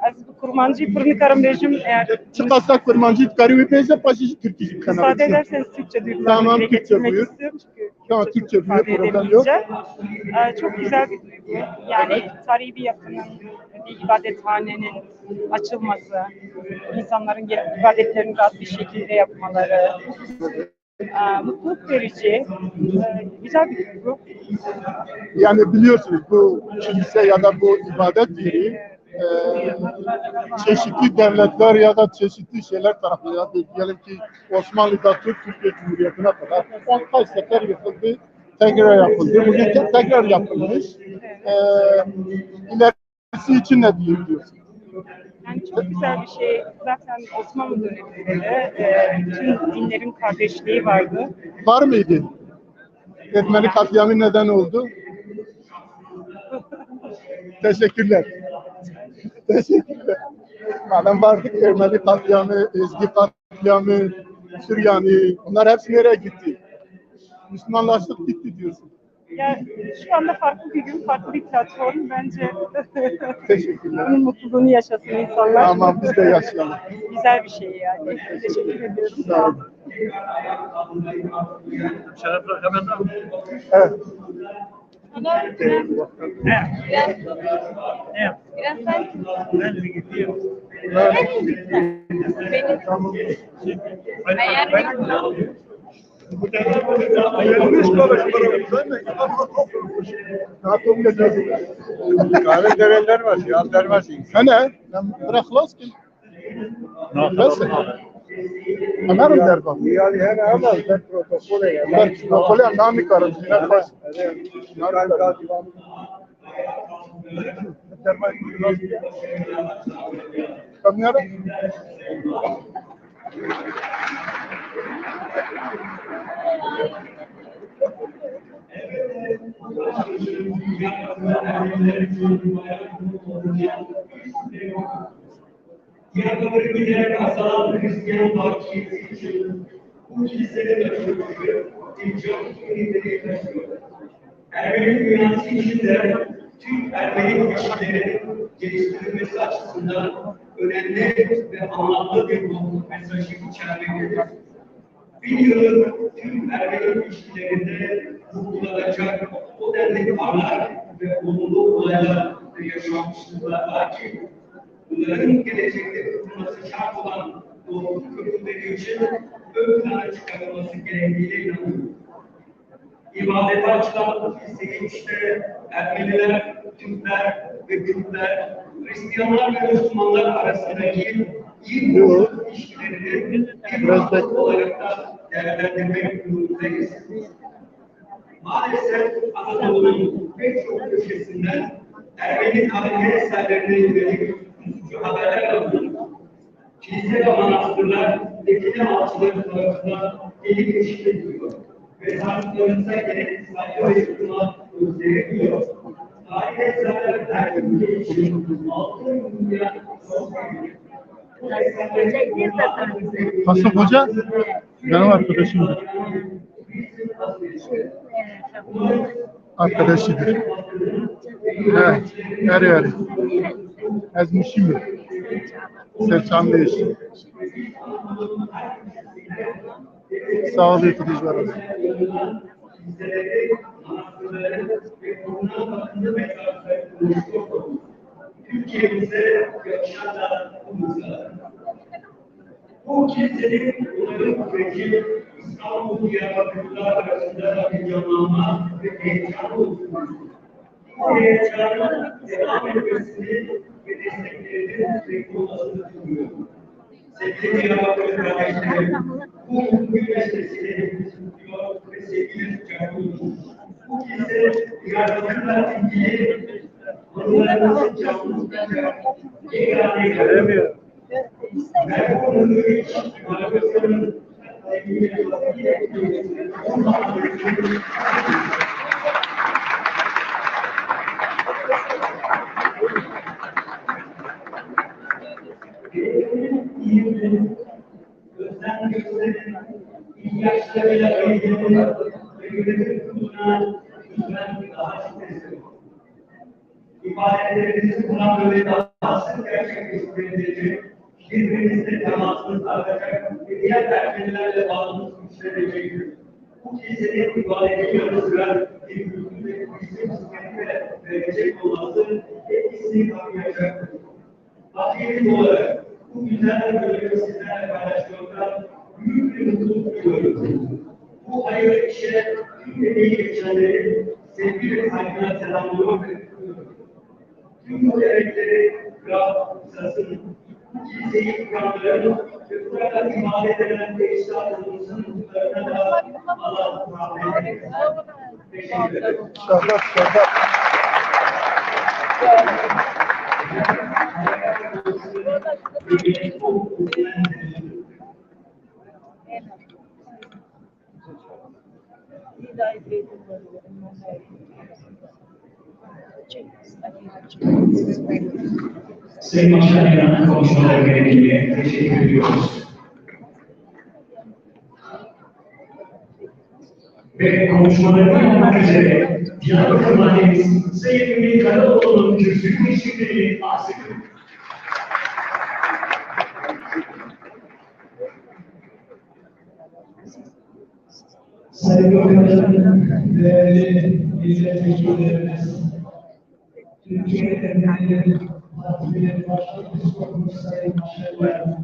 Ez bi kurmancî pir nikarim bêjim, eğer Çiqas te kurmancî dikarî wî bêje, paşê jî tirkî jî bi te müsaade ederseniz Türkçe duygularımı Tamam, dile Türkçe getirmek buyur. istiyorum çünkü Tamam, Türkçe buyur, ifade problem yok. edemeyeceğim. Ee, çok güzel bir duygu. Yani tarihi bir yapının, bir ibadethanenin açılması, insanların gelip ibadetlerini rahat bir şekilde yapmaları, ee, mutluluk verici, ee, güzel bir duygu. Yani biliyorsunuz, bu kilise ya da bu ibadet yeri, e, çeşitli devletler ya da çeşitli şeyler tarafından, ya da diyelim ki Osmanlı'da tut, Türkiye Cumhuriyeti'ne kadar on kaç sefer yıkıldı, tekrar yapıldı. Bugün te-, tekrar yapılmış. E, ilerisi için ne diyorsun? Yani çok güzel bir şey. Zaten Osmanlı döneminde de, e, bütün dinlerin kardeşliği vardı. Var mıydı? Ermeni katliamı neden oldu? Teşekkürler. Teşekkürler. Madem vardık, Ermeni katliamı, Ezgi katliamı, Süryani, bunlar hepsi nereye gitti? Müslümanlaştık gitti diyorsun. Ya şu anda farklı bir gün, farklı bir platform. Bence Teşekkürler. bunun mutluluğunu yaşasın insanlar. Tamam, biz de yaşayalım. Güzel bir şey yani. Teşekkür ediyorum. Sağ olun. Şeref bırak hemen. Evet. Hello. Biraz, biraz sen kimsin? Benim. Eğer Kahve sevenler var ya, dermez insan. Hene, ben bırak lazım. Nasıl? Nasıl? Ömer mi derba? Yani hem ama ben protokole ya. Ben protokole ya, nami karım. Kamera. Diyarbakır'a giderek azalan Hristiyan takipçisi için bu kilisenin açılması bir can yenileriyle taşıyor. Ermeni dünyası içinde Türk-Ermeni ilişkilerinin geliştirilmesi açısından önemli ve anlamlı bir mesajı içermektedir. Bin yılın Türk-Ermeni ilişkilerinde vurgulanacak o denli parlak ve olumlu olaylar ve yaşanmışlıklar var ki, bunların gelecekte kurulması şart olan dostluk köprüleri için ön plana çıkarılması gerektiğine inanıyorum. İbadete açılan bu kiliseyi işte Ermeniler, Türkler ve Kürtler, Hristiyanlar ve Müslümanlar arasındaki iyi komşuluk ilişkilerinin bir Biraz da- nokta olarak da değerlendirmek durumundayız. Maalesef Anadolu'nun pek çok köşesinden Ermeni tarihi eserlerine yönelik üzücü haberler alınıyor. Kilise ve manastırlar define avcıları tarafından delik deşik ediliyor. Mezarlıklarınıza gerek saygı ve ihtimal gösterilmiyor. Tarih eserler her gün gelişiyor. Altın dünya çok büyük. Bu eserlerin Hasan Hoca benim arkadaşımdır. Arkadaşıdır. He, her yer. Ez Muşimim. Serçamlı eşi. Sağ ol, yetişici var. Bu kilisenin onarım süreci İstanbul Diyarbakırlılar arasında da bir canlanma ve heyecan oluşturmuştur. Bu heyecanın devam etmesini ve desteklerinin sürekli olmasını diliyorum. Sevgili Diyarbakır kardeşlerim, Bu bugün meselesini istiyor ve sevgili Türkçe bu. Bu ise yardımcılar ilgili konularımızın canlı tutacak yegane Göremiyorum. Özen gösterin, ihtiyaçlarıyla ilgili ve yönetim kuruluna lütfen daha çok destek olun. İfadelerimizi buna göre daha sık gerçekleştirecek, birbirimizle temasımız artacak ve diğer partnerlerle bağımız güçlenecektir. Bu kilisenin ibadeti yanı sıra bir kültür ve turizm hizmeti de verecek olması etkisini kavrayacaktır. Ahiret olarak bu güzel bölümü sizlerle paylaşmaktan büyük bir mutluluk duyuyorum. Bu hayırlı işe tüm emeği geçenleri sevgi ve saygıyla selamlıyorum ve kutluyorum. Tüm bu emekleri Rab kutlasın. Bu kiliseyi kuranların ve burada ibadet eden ecdadımızın ruhlarına da Allah rahmet eylesin. Teşekkür ederim. Şahmat, şahmat. Sayın Başkan İnan'ın konuşmaları nedeniyle teşekkür ediyoruz. Ve konuşmalarını yapmak üzere Diyarbakır Valimiz Sayın Ümit Karaoğlu'nun kürsüyü teşriflerini arz ediyorum. Sayın Bakanım, değerli milletvekillerimiz, Türkiye Cumhuriyeti Partili Başkanımız Sayın Maşallah,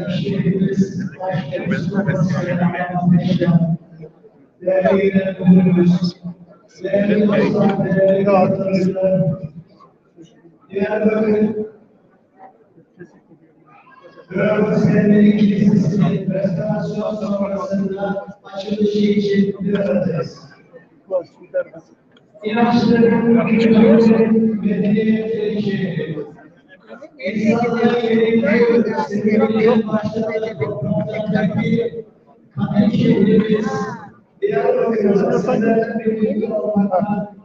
Şehidimiz Başkanımız Sayın Ahmet Paşa, değerli Genel Müdürümüz, değerli dostlar, değerli arkadaşlar, Diyarbakır Börü Hüseyin'in Kilisesi'nin restorasyon sonrasında açılışı için bir aradayız. İnançların, kültürün, medeniyetlerin şehri. İnsanlara gerekli sevgiyle başladığı topraklardaki kadim şehrimiz Diyarbakır'da sizlerle birlikte olmaktan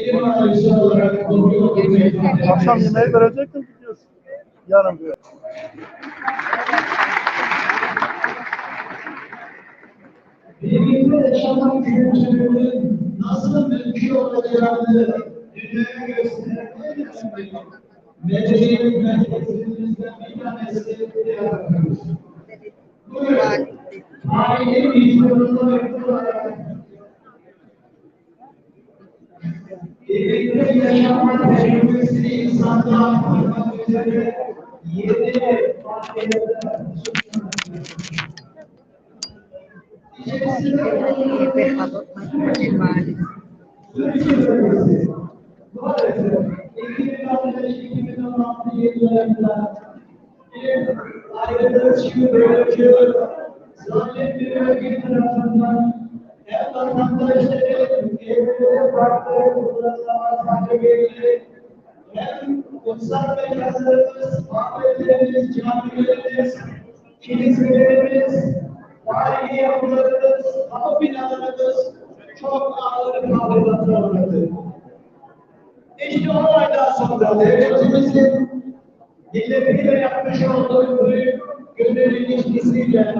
ilim ailesi olarak gurur duymaktan Akşam yemeği verecektim, gidiyorsun. Yarın bir. Birlikte yaşamak kültürünün nasıl mümkün olacağını dünyaya gösteren en önemli medeniyet merkezlerimizden bir tanesi Diyarbakır'dır. Bugün tarihin bir fırında olarak Birlikte yaşama tecrübesini insanlığa aktarmak üzere yeni maddelerde içerisinde bulunduğumuz Suriye bölgesi maalesef iki bin on beş iki bin on altı yıllarında bir ayrılıkçı, bölücü, zalim bir örgüt tarafından hem vatandaşların evleri, parkları kullanılması talebiyle hem kutsal mekanlarımız, mabetlerimiz, camilerimiz, kiliselerimiz, tarihi yapılarımız, kamu binalarımız çok ağır tahribatlar uğradı. İşte o olaydan sonra devletimizin milletiyle yapmış olduğu büyük gönül ilişkisiyle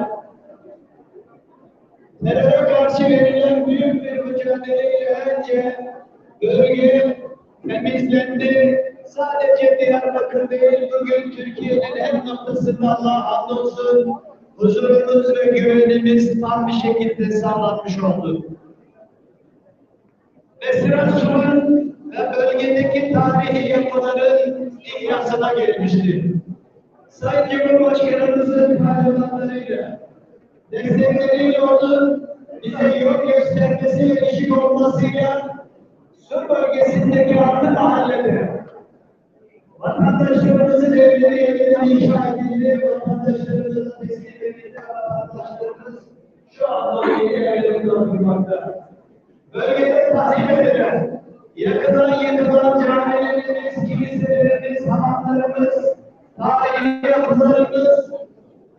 teröre karşı verilen büyük bir mücadeleyle önce bölge temizlendi. Sadece Diyarbakır değil, bugün Türkiye'nin her noktasında Allah'a hamdolsun huzurumuz ve güvenimiz tam bir şekilde sağlanmış oldu. Ve sıra Şam'ın ve bölgedeki tarihi yapıların ihyasına gelmişti. Sayın Cumhurbaşkanımızın talimatlarıyla, destekleriyle onun bize yol göstermesi ve ışık olmasıyla Sur bölgesindeki altı mahallede vatandaşlarımızın evleri yeniden inşa edildi, vatandaşlarımıza teslim edildi, vatandaşlarımız Bölgede tahrip edilen, yakılan, yıkılan camilerimiz, kiliselerimiz, hamamlarımız, tarihi yapılarımız,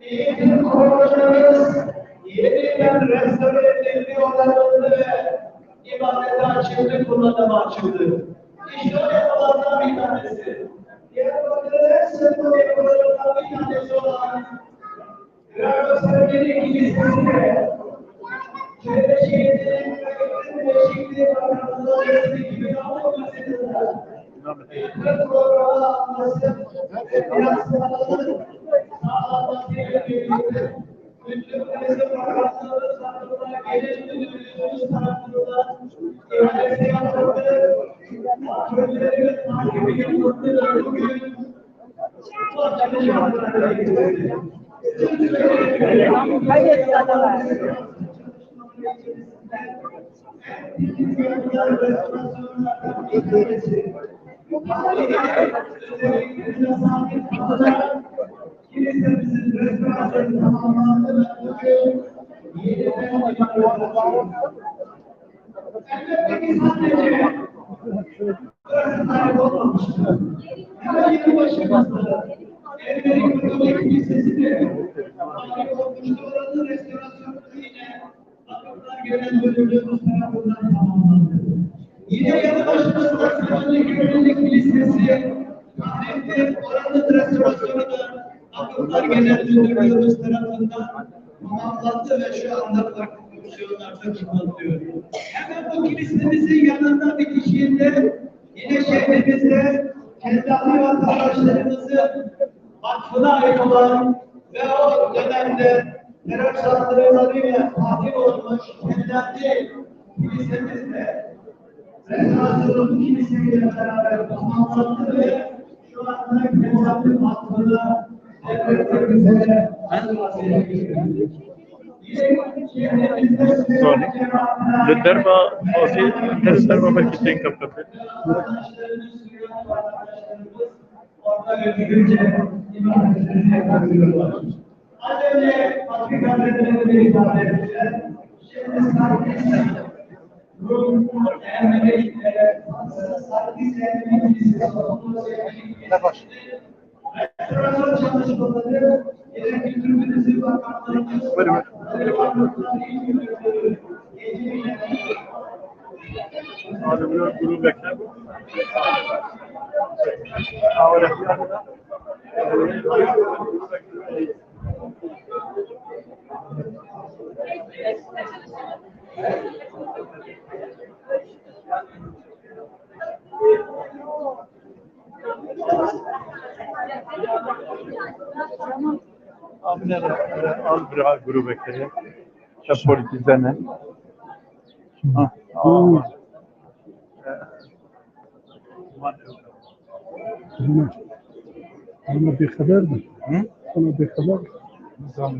eğitim kurumlarımız yeniden restore edildi, odanızı ve ibadete açıldı, kullanıma açıldı. İşte o yapılardan bir tanesi. Diyarbakır'ın en sembol yapılarından bir tanesi olan Trabzon Sermeni Kilisesi de Çevre Şehircilik ve Iklim Değişikliği Bakanlığı iki bin on dokuz yılında eğitim programı anlaşıp finansmanının sağlanmasıyla birlikte Kültür Turizm Bakanlığı tarafından, Genel Müdürlüğümüz tarafından ihalesi yapıldı. Projeleri ve takibi yapıldı. Bugün Yine yanı başımızda Sırmancı Köyü'nün kilisesi, tarihte oranın restorasyonu da Vakıflar Genel Müdürlüğümüz tarafından tamamlandı ve şu anda farklı fonksiyonlarda kullanılıyor. Hemen bu kilisemizin yanında bitişiğinde yine şehrimizde Kendavi vatandaşlarımızın vakfına ait olan ve o dönemde terör saldırılarıyla tahrip olmuş Kendavi kilisemizde restorasyonu bu kiliseyle beraber tamamlandı ve şu anda Kendavi vakfına devletimize el vaziyette. Sorry. Li derva xwazî, li derva belkî tên kapatê. Buyurun. Abi, bunu grubu bekle. Abi, ne, al bir grubu bekle. Şef politizene. Ha, aa. Buna, buna bêxeber be. Hı? Buna bêxeber be. Nizam.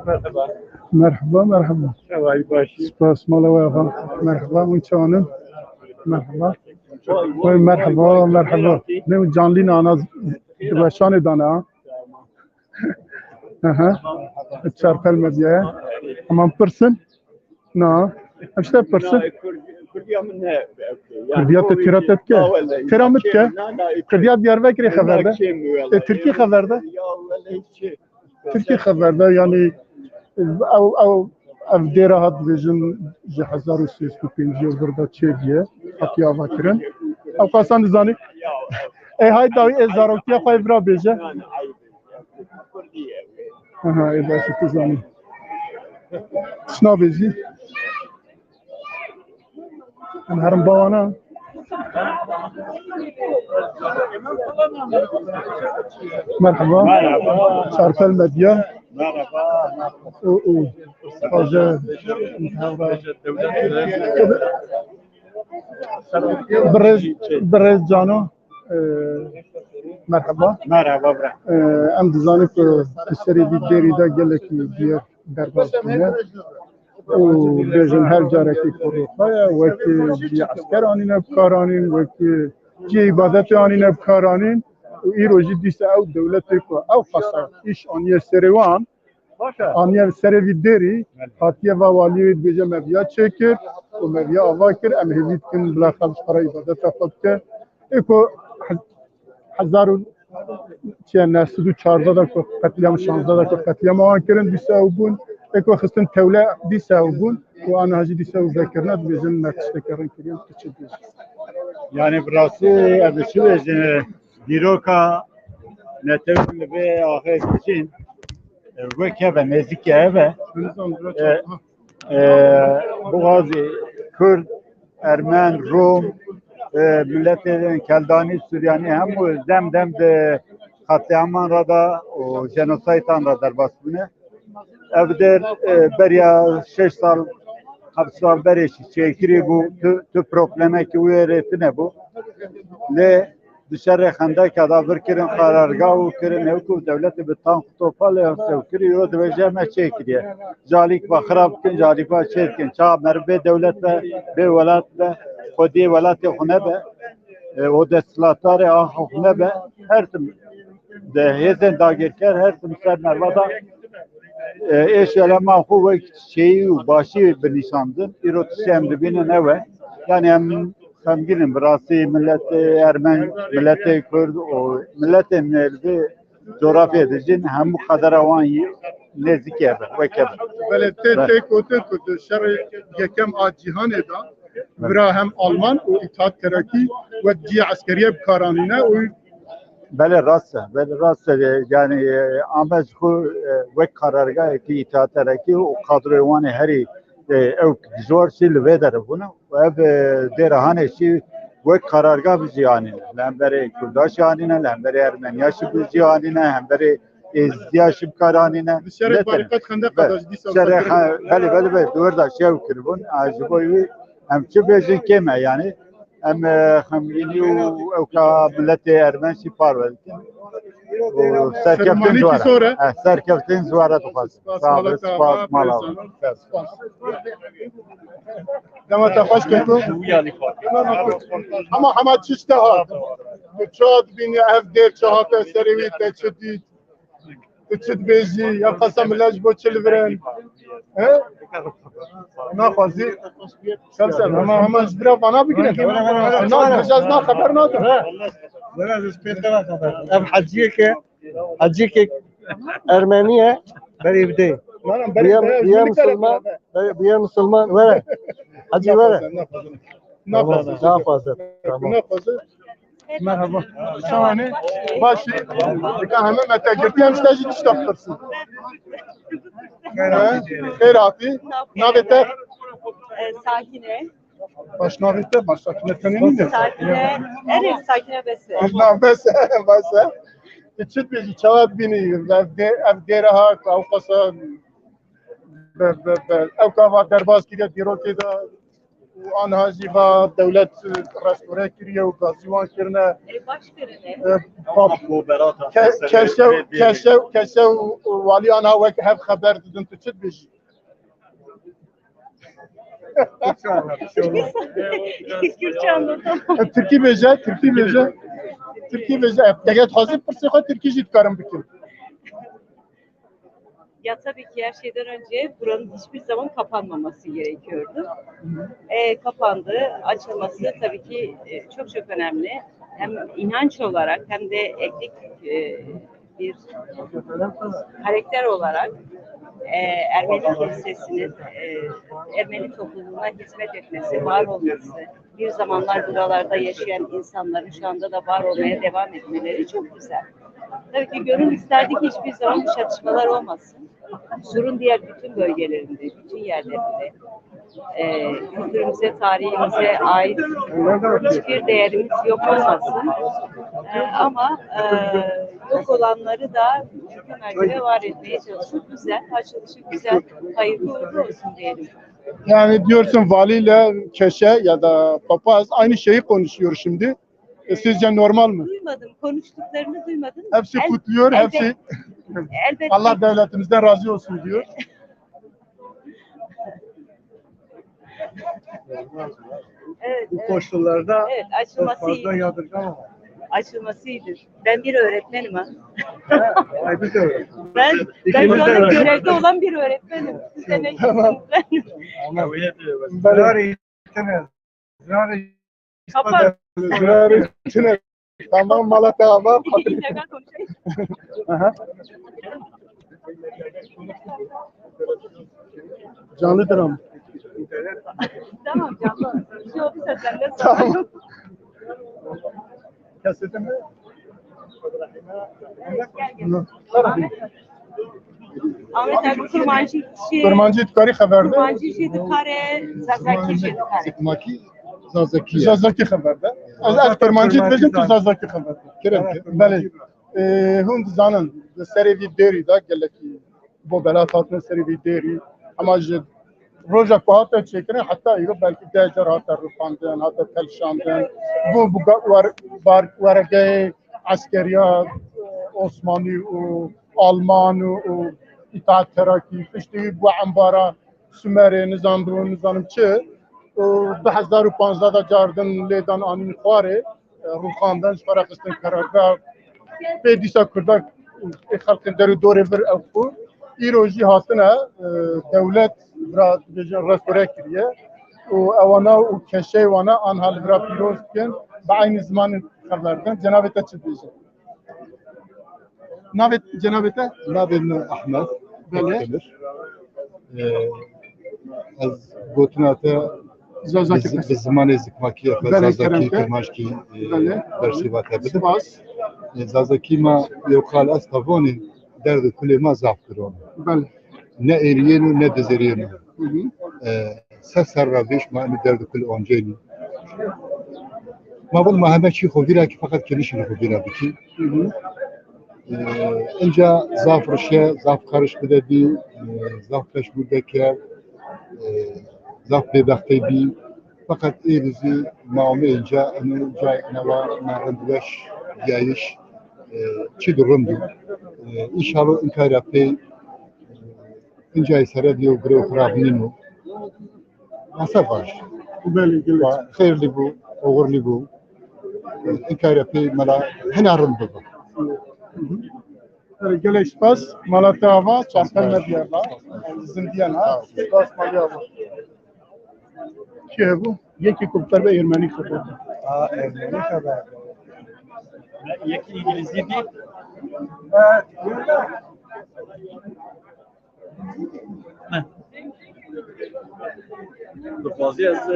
Merhaba. Merhaba, merhaba. Şevay başî. Spas, mala we ava. Merhaba, hûn çawan in? Merhaba. Vay, merhaba, merhaba. Ne, hûn canlî ne, ana di weşanê de ne, ha? Aha. Çarpel Medyaya. Heman pirsin. Na. Em işte pirsin. Na, Kurd-, Kurdiya min ne? Kurdiya te tira te dike. Tira min dike. Kurdiya Diyarbekirê xeber de. E, Tirkî xeber de. Tirkî xeber de, yanî, ew, ew, ev dêra hat dibêjin ji hezar û sê sed û pêncî û vir de çêbûye, hatiye avakirin. Ew qasan dizanî. Ê hay dawî ê zarokiya xwe vira bêje. Aha, ê baş e, tu zanî. Çi navê jî? Em herin bawana. Merhaba. Merhaba. Çarpel Medya. Merhaba. O, o. Taze. Birêz, birêz Cano. Ee, merhaba. Merhaba, bira. Ee, em dizanin ku di serê vî dêrî de gelekî bûyer derbas bûne. Û bêjin her carekî ku rûxaye, wekî cihê esker anîne bi kar anîn, wekî cihê îbadetê anîne bi kar anîn. Û îro jî dîsa ew dewletê ku ew qasa îş aniye serê wan, aniye serê vî dêrî, hatiye va waliyê wê dibêje me viya çêkir û me viya ava kir, em hêvî dikin bila xelk ji xwe re îbadeta xwe bike. Ê ku hezar û çiye neh sed û çardeh de ku qetlîam, şazdeh de ku qetlîama wan kirin, dîsa ew bûn. Ê ku xistin tewle, dîsa ew bûn. Û aniha jî dîsa ew vekirine, dibêjin me tiştekî rin kiriye, tu çi dibêjî? Yani bi rastî ez ê çi bêjim, dîroka netewên li vê axê dijîn, e, wek hev e, nêzîkî hev e. E, e, Boxazî, Kurd, Ermen, Rom, e, miletên Keldanî, Suryanî hemû dem dem di qetlîaman re de û jenosaydan re derbas bûne. Ev der, e, beriya şeş sal, heft sal berê jî çêkirî bû, tu, tu problemekî wê rê tune bû. Lê di şerê Xendeka de vir kirin qararga û kirin ew ku dewletê bi tank û topa lê sew kirî, îro dibêje me çêkiriye. Jalîk va xirab bikin, jalîk va çêdikin. Ça meriv bê dewlet be, bê welat be, xwediyê welatê xwe nebe, e, û desthilatdarê axa xwe nebe, her tim de hêzên dagirker her tim ser meriva da, e, êş eleman xwe wek çêyî û başî binîşandin. Îro tiştê em dibînin ew e. Yani em xemgîn in bi rastî miletê Ermen, miletê Kurd û miletên li vê coğrafyayê dijîn hemû qedera wan yî nêzîkî hev e, wek hev e. Belê, tê, tê gotin ku di şerê yekem a cîhanê de vira hem Alman û Îttihat Terakî wek cihê eskeriyê bi kar anîne û Belê rast e, belê rast e. Yani, e, Amed ji xwe, e, wek karargahekî Îttihat Terakî û kadroyê wan ê herî, e, ew dijwar jî li vê derê bûne. Û ev, e, dêra hanê jî wek karargah bi jî anîne. Li hemberê Kurda jî anîne, li hemberê Ermeniya jî bi jî anîne, hemberê Êzidiya jî bi kar anîne. Bi şerê Belê, tariqet xendeqa be-, de jî dîsa şerê xwe xe-, belê, belê, belê, di wir de şew kiribûn. A, ji bo wî em çi bêjin kêm e, yani. Em, e, xemgînî û ewka miletê Ermen jî parve dikin. Û serkeftin Sermanî jî zor e. E, serkeftin ji we re dixwazin. Spas, spas, mala we. Spas. Dema te xweş keto. Hema, hema çi ji te hat? Tu çawa dibînî ev dêr çi hate serê wî, te çi dît? Tu çi dibêjî? Ya qasa millet ji bo çi li vir in? He? Naxwazî. Ser ser. Hema, hema ji bira vana bigrin. Na, dibêje ez na xeber nadim. Were ez pê te ve xeber. Ev heciyeke, heciyeke Ermenî ye. Berê bi dê. Bûye, bûye misilman. Bûye misilman. Were. Hecî were. Naxwaze. Naxwaze. Tamam. Merhaba. Şahane. Başî. Dika heme me te girtiye, em ji te jî tişta bipirsin. Xêr hatî. Navê te? E, Sakine. Baş navê te, baş Sakine tenê nîne? Sakine. Erê, Sakine bes e. Baş nav bes e, bes e. Tu çi dibêjî, çawa dibînî? Ev dê-, ev dêre ha, ew qasa be, be, be, ew ka va derbas kiriye dîrokê de. Û aniha jî va dewlet, e, restore kiriye û gazî wan kirine. E, baş kirine. E, pap-, ke-, keşew, keşew, keşew û, û walî aniha wek hev xeber didin, tu çi dibêjî? Kürtçe anlatamam. E, Tirkî bêje, Tirkî bêje. Tirkî bêje. E, eger dixwazî pirsê xwe Tirkî jî dikarim bikim. Ya tabii ki her şeyden önce buranın hiçbir zaman kapanmaması gerekiyordu. E, kapandı. Açılması tabii ki, e, çok çok önemli. Hem inanç olarak hem de etnik, e, bir karakter olarak, e, Ermeni Kilisesi'nin, e, Ermeni topluluğuna hizmet etmesi, var olması, bir zamanlar buralarda yaşayan insanların şu anda da var olmaya devam etmeleri çok güzel. Tabii ki gönül isterdi ki hiçbir zaman bu çatışmalar olmasın. Sur'un diğer bütün bölgelerinde, bütün yerlerinde, e, kültürümüze, tarihimize ait hiçbir değerimiz yok olmasın. E, ama, e, yok olanları da mümkün mertebe var etmeye çalışıp güzel, açılışı güzel, hayırlı uğurlu olsun diyelim. Yani diyorsun valiyle keşe ya da papaz aynı şeyi konuşuyor şimdi. E, sizce normal mi? Duymadım, konuştuklarını duymadım. Hepsi El-, kutluyor, elbet-, hepsi elbette. Allah devletimizden razı olsun diyor. Evet, Bu evet. koşullarda Evet, çok açılması fazla iyi. yadırgamam. açılmasıydı. Ben bir öğretmenim ha. Ha, ay, biz de öğretmeniz. Ben, ben şu anda görevde olan bir öğretmenim. Siz de ne Tamam. Tamam. Kapat. Tamam, mala te ava. Aha. Canlıdır ama. Tamam, canlı. Bir şey olduysa senden Tamam. Ahmet abi, kurmancî, kurmancî dikarî xeber de? Kurmancî jî dikare zazakî jî dikare. Zikmakî, zazakî. Zazakî xeber de. Ez, ez kurmancî dibêjim, tu zazakî xeber de. Kerem ki. Belê. Ee, hûn dizanin, di serê vî dêrî de gelekî bobelat hatine serê vî dêrî. Hema ji roja ku hate çêkirin heta îro belkî deh car hate rûpandin, hate telişandin. Bû bi ga-, wer-, bar-, weregeyê eskeriya Osmanî û Alman û, û îtaetkerakî, piştî wî bû embara Sumerê, nizam bû, nizanim çi. Û du hezar û panzdeh de cardin lê dan anîn xwarê, e, rûxandin, ji xwe re xistin karargah. Pê dîsa Kurda, ê xelkên der û dorê vir ew ku îro jî hatine, e, dewlet vira dibêjin restore kiriye û ewana û keşeyê wana anha li vira pîroz dikin, bi eynî zimanê xeber din. Cenabê te çi dibêje? Navê cenabê te? Navê min Ehmed Belê. Akdemir. Ee, ez gotina te Zazakî bi zi-, bi zimanê zikmakî ya xwe, Belê, Zazakî, kerem te. Kirmanckî, e, Belê. Bersiva te bidim. Spas. E, Zazakî ma yew qal esta vonê, derd û kulê ma zaf giron. Belê. Ne êriyên û ne dizêriyên. Hı hı. E, se ser re vêş ma em derd û kul oncênî. Ma vin ma heme çî xwe vîra kî feqet kê nişîne xwe vîra bikî. Hı hı. Ee, inca zaf rişe, zaf qeriş bide dî, ee, zaf peşmûr deke, ee, zaf bêbextê bî. Feqet êrî zî ma ome inca, eno cayek newa me rind weş diyayiş, ee, çi du rind bû. Ee, înşallah inkayra pê, ee, incayê sere diyo girê û xirab nîno. Masa baş. Belê, gelek. Xêrlî bû, oxirlî bû. Inkayra pê mela hena rind bibe. Hı hı. Gelek spas, mala te ava, çarşembe diye va. Zindiyan ha. Spas, mala ava. Kî hebû? Yekî ku bi te re ermenî xeber. Ha, ermenî xeber. Yekî îngilîzî dî. Dixwazî ez, e,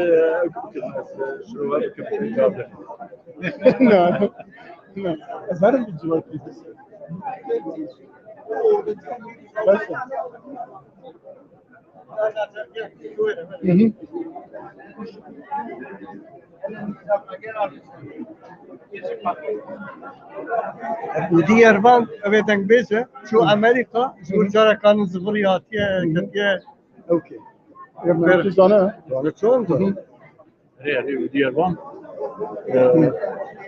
ew bikim, ez, e, şirove bikim, pênca bikim. Na, na. Ez herim bi civakî. Baş e. Hı hı. Û dî Yervan, ev ê dengbêj e, çû Amerîka, ji bo careka nû zivirî hatiye, ketiye. Ewkê. Ermenî zane? Zane çond e? Hı hı. Rê, rê û dî Yervan. Ee,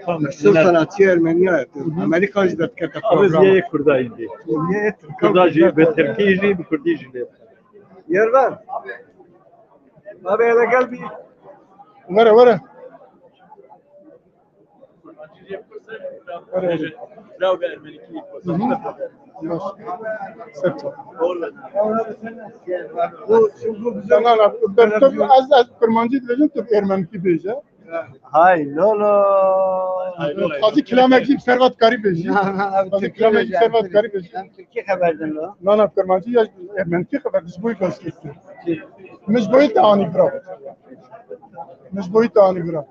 tam Ser sanatçı Ermeniya. Hı hı. Amerîka jî derdikete program. Yê Kurda îndî. Yê Kurda jî, bi Tirkî jî, bi Kurdî jî lê. Yervan. Abi hele gel bir. Were, were. Were. Hı hı. Baş. Ser çav. Bu, bu, bu, Na, na, na, tu, ez, ez Kurmancî dibêjim, tu Ermenî bêje. Hay lolo. Hacî kilamek jî servat karî bêjî. Na, na, na, Hacî Tirkî kilamek jî bêje, servat karî bêjî. Em Tirkî xeber din lo. Na, na, Kurmancî ya Ermenî xeber, ji bo yî baş kir. Çi? Min ji bo yî te anî bira. Min ji bo yî te anî bira.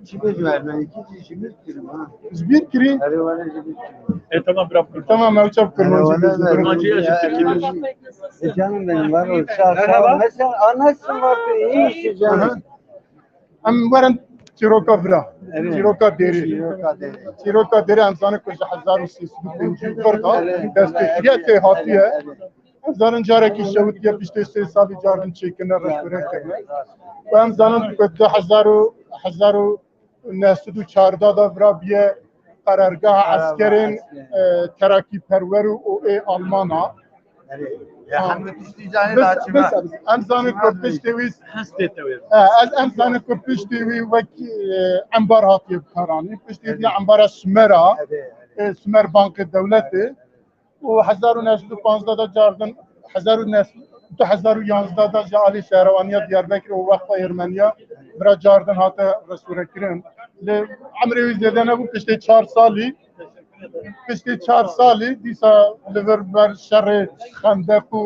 Çi bêjim, Ermenî, çi jî ji bîr kirim, ha? Ji bîr kirî? Erê, wele ji bîr kirim. E, tamam, bira. Tamam, ew çap Kurmancî bêje. Kurmancî ya ji Tirkî bêje. E, canım benim, var ol. Sağ, sağ ol. Merhaba. Nasılsın? Aa, nasılsın, Martin? İyi işte canım. Aha. Em werin çîroka vira. Evet. Çîroka dêrî. Çîroka dêrî. Çîroka dêrî em zanin ku ji hezar û sê sed û pêncî vir de destpêkiriye tê hatiye. Evet, evet. Em zanin carekî şewitiye piştê sê salî cardin çêkirine, restore kirine. Û em zanin ku di hezar û, hezar û neh sed û çardeh de vira bûye qerargeha eskerên, e, terakîperwer û ê Almana. Ya, hemû tiştî canê Biz, da çima. Biz, em zanin ku piştî wî, Hestê te wê. e, ez em zanin ku piştî wî wek, e, embar hatiye bikaranîn. Piştî wî embara Sumera, e, Sumer Bankê Dewletê. Û hezar û neh sed û panzdeh de cardin, hezar û neh, du hezar û yanzdeh de ji alî şehrewaniya Diyarbekir û Wexfa Ermeniya bira cardin hate restorekirin. Lê emrê wî zêde nebû, piştê çar salî, piştê çar salî dîsa li vir ber şerê xendeq û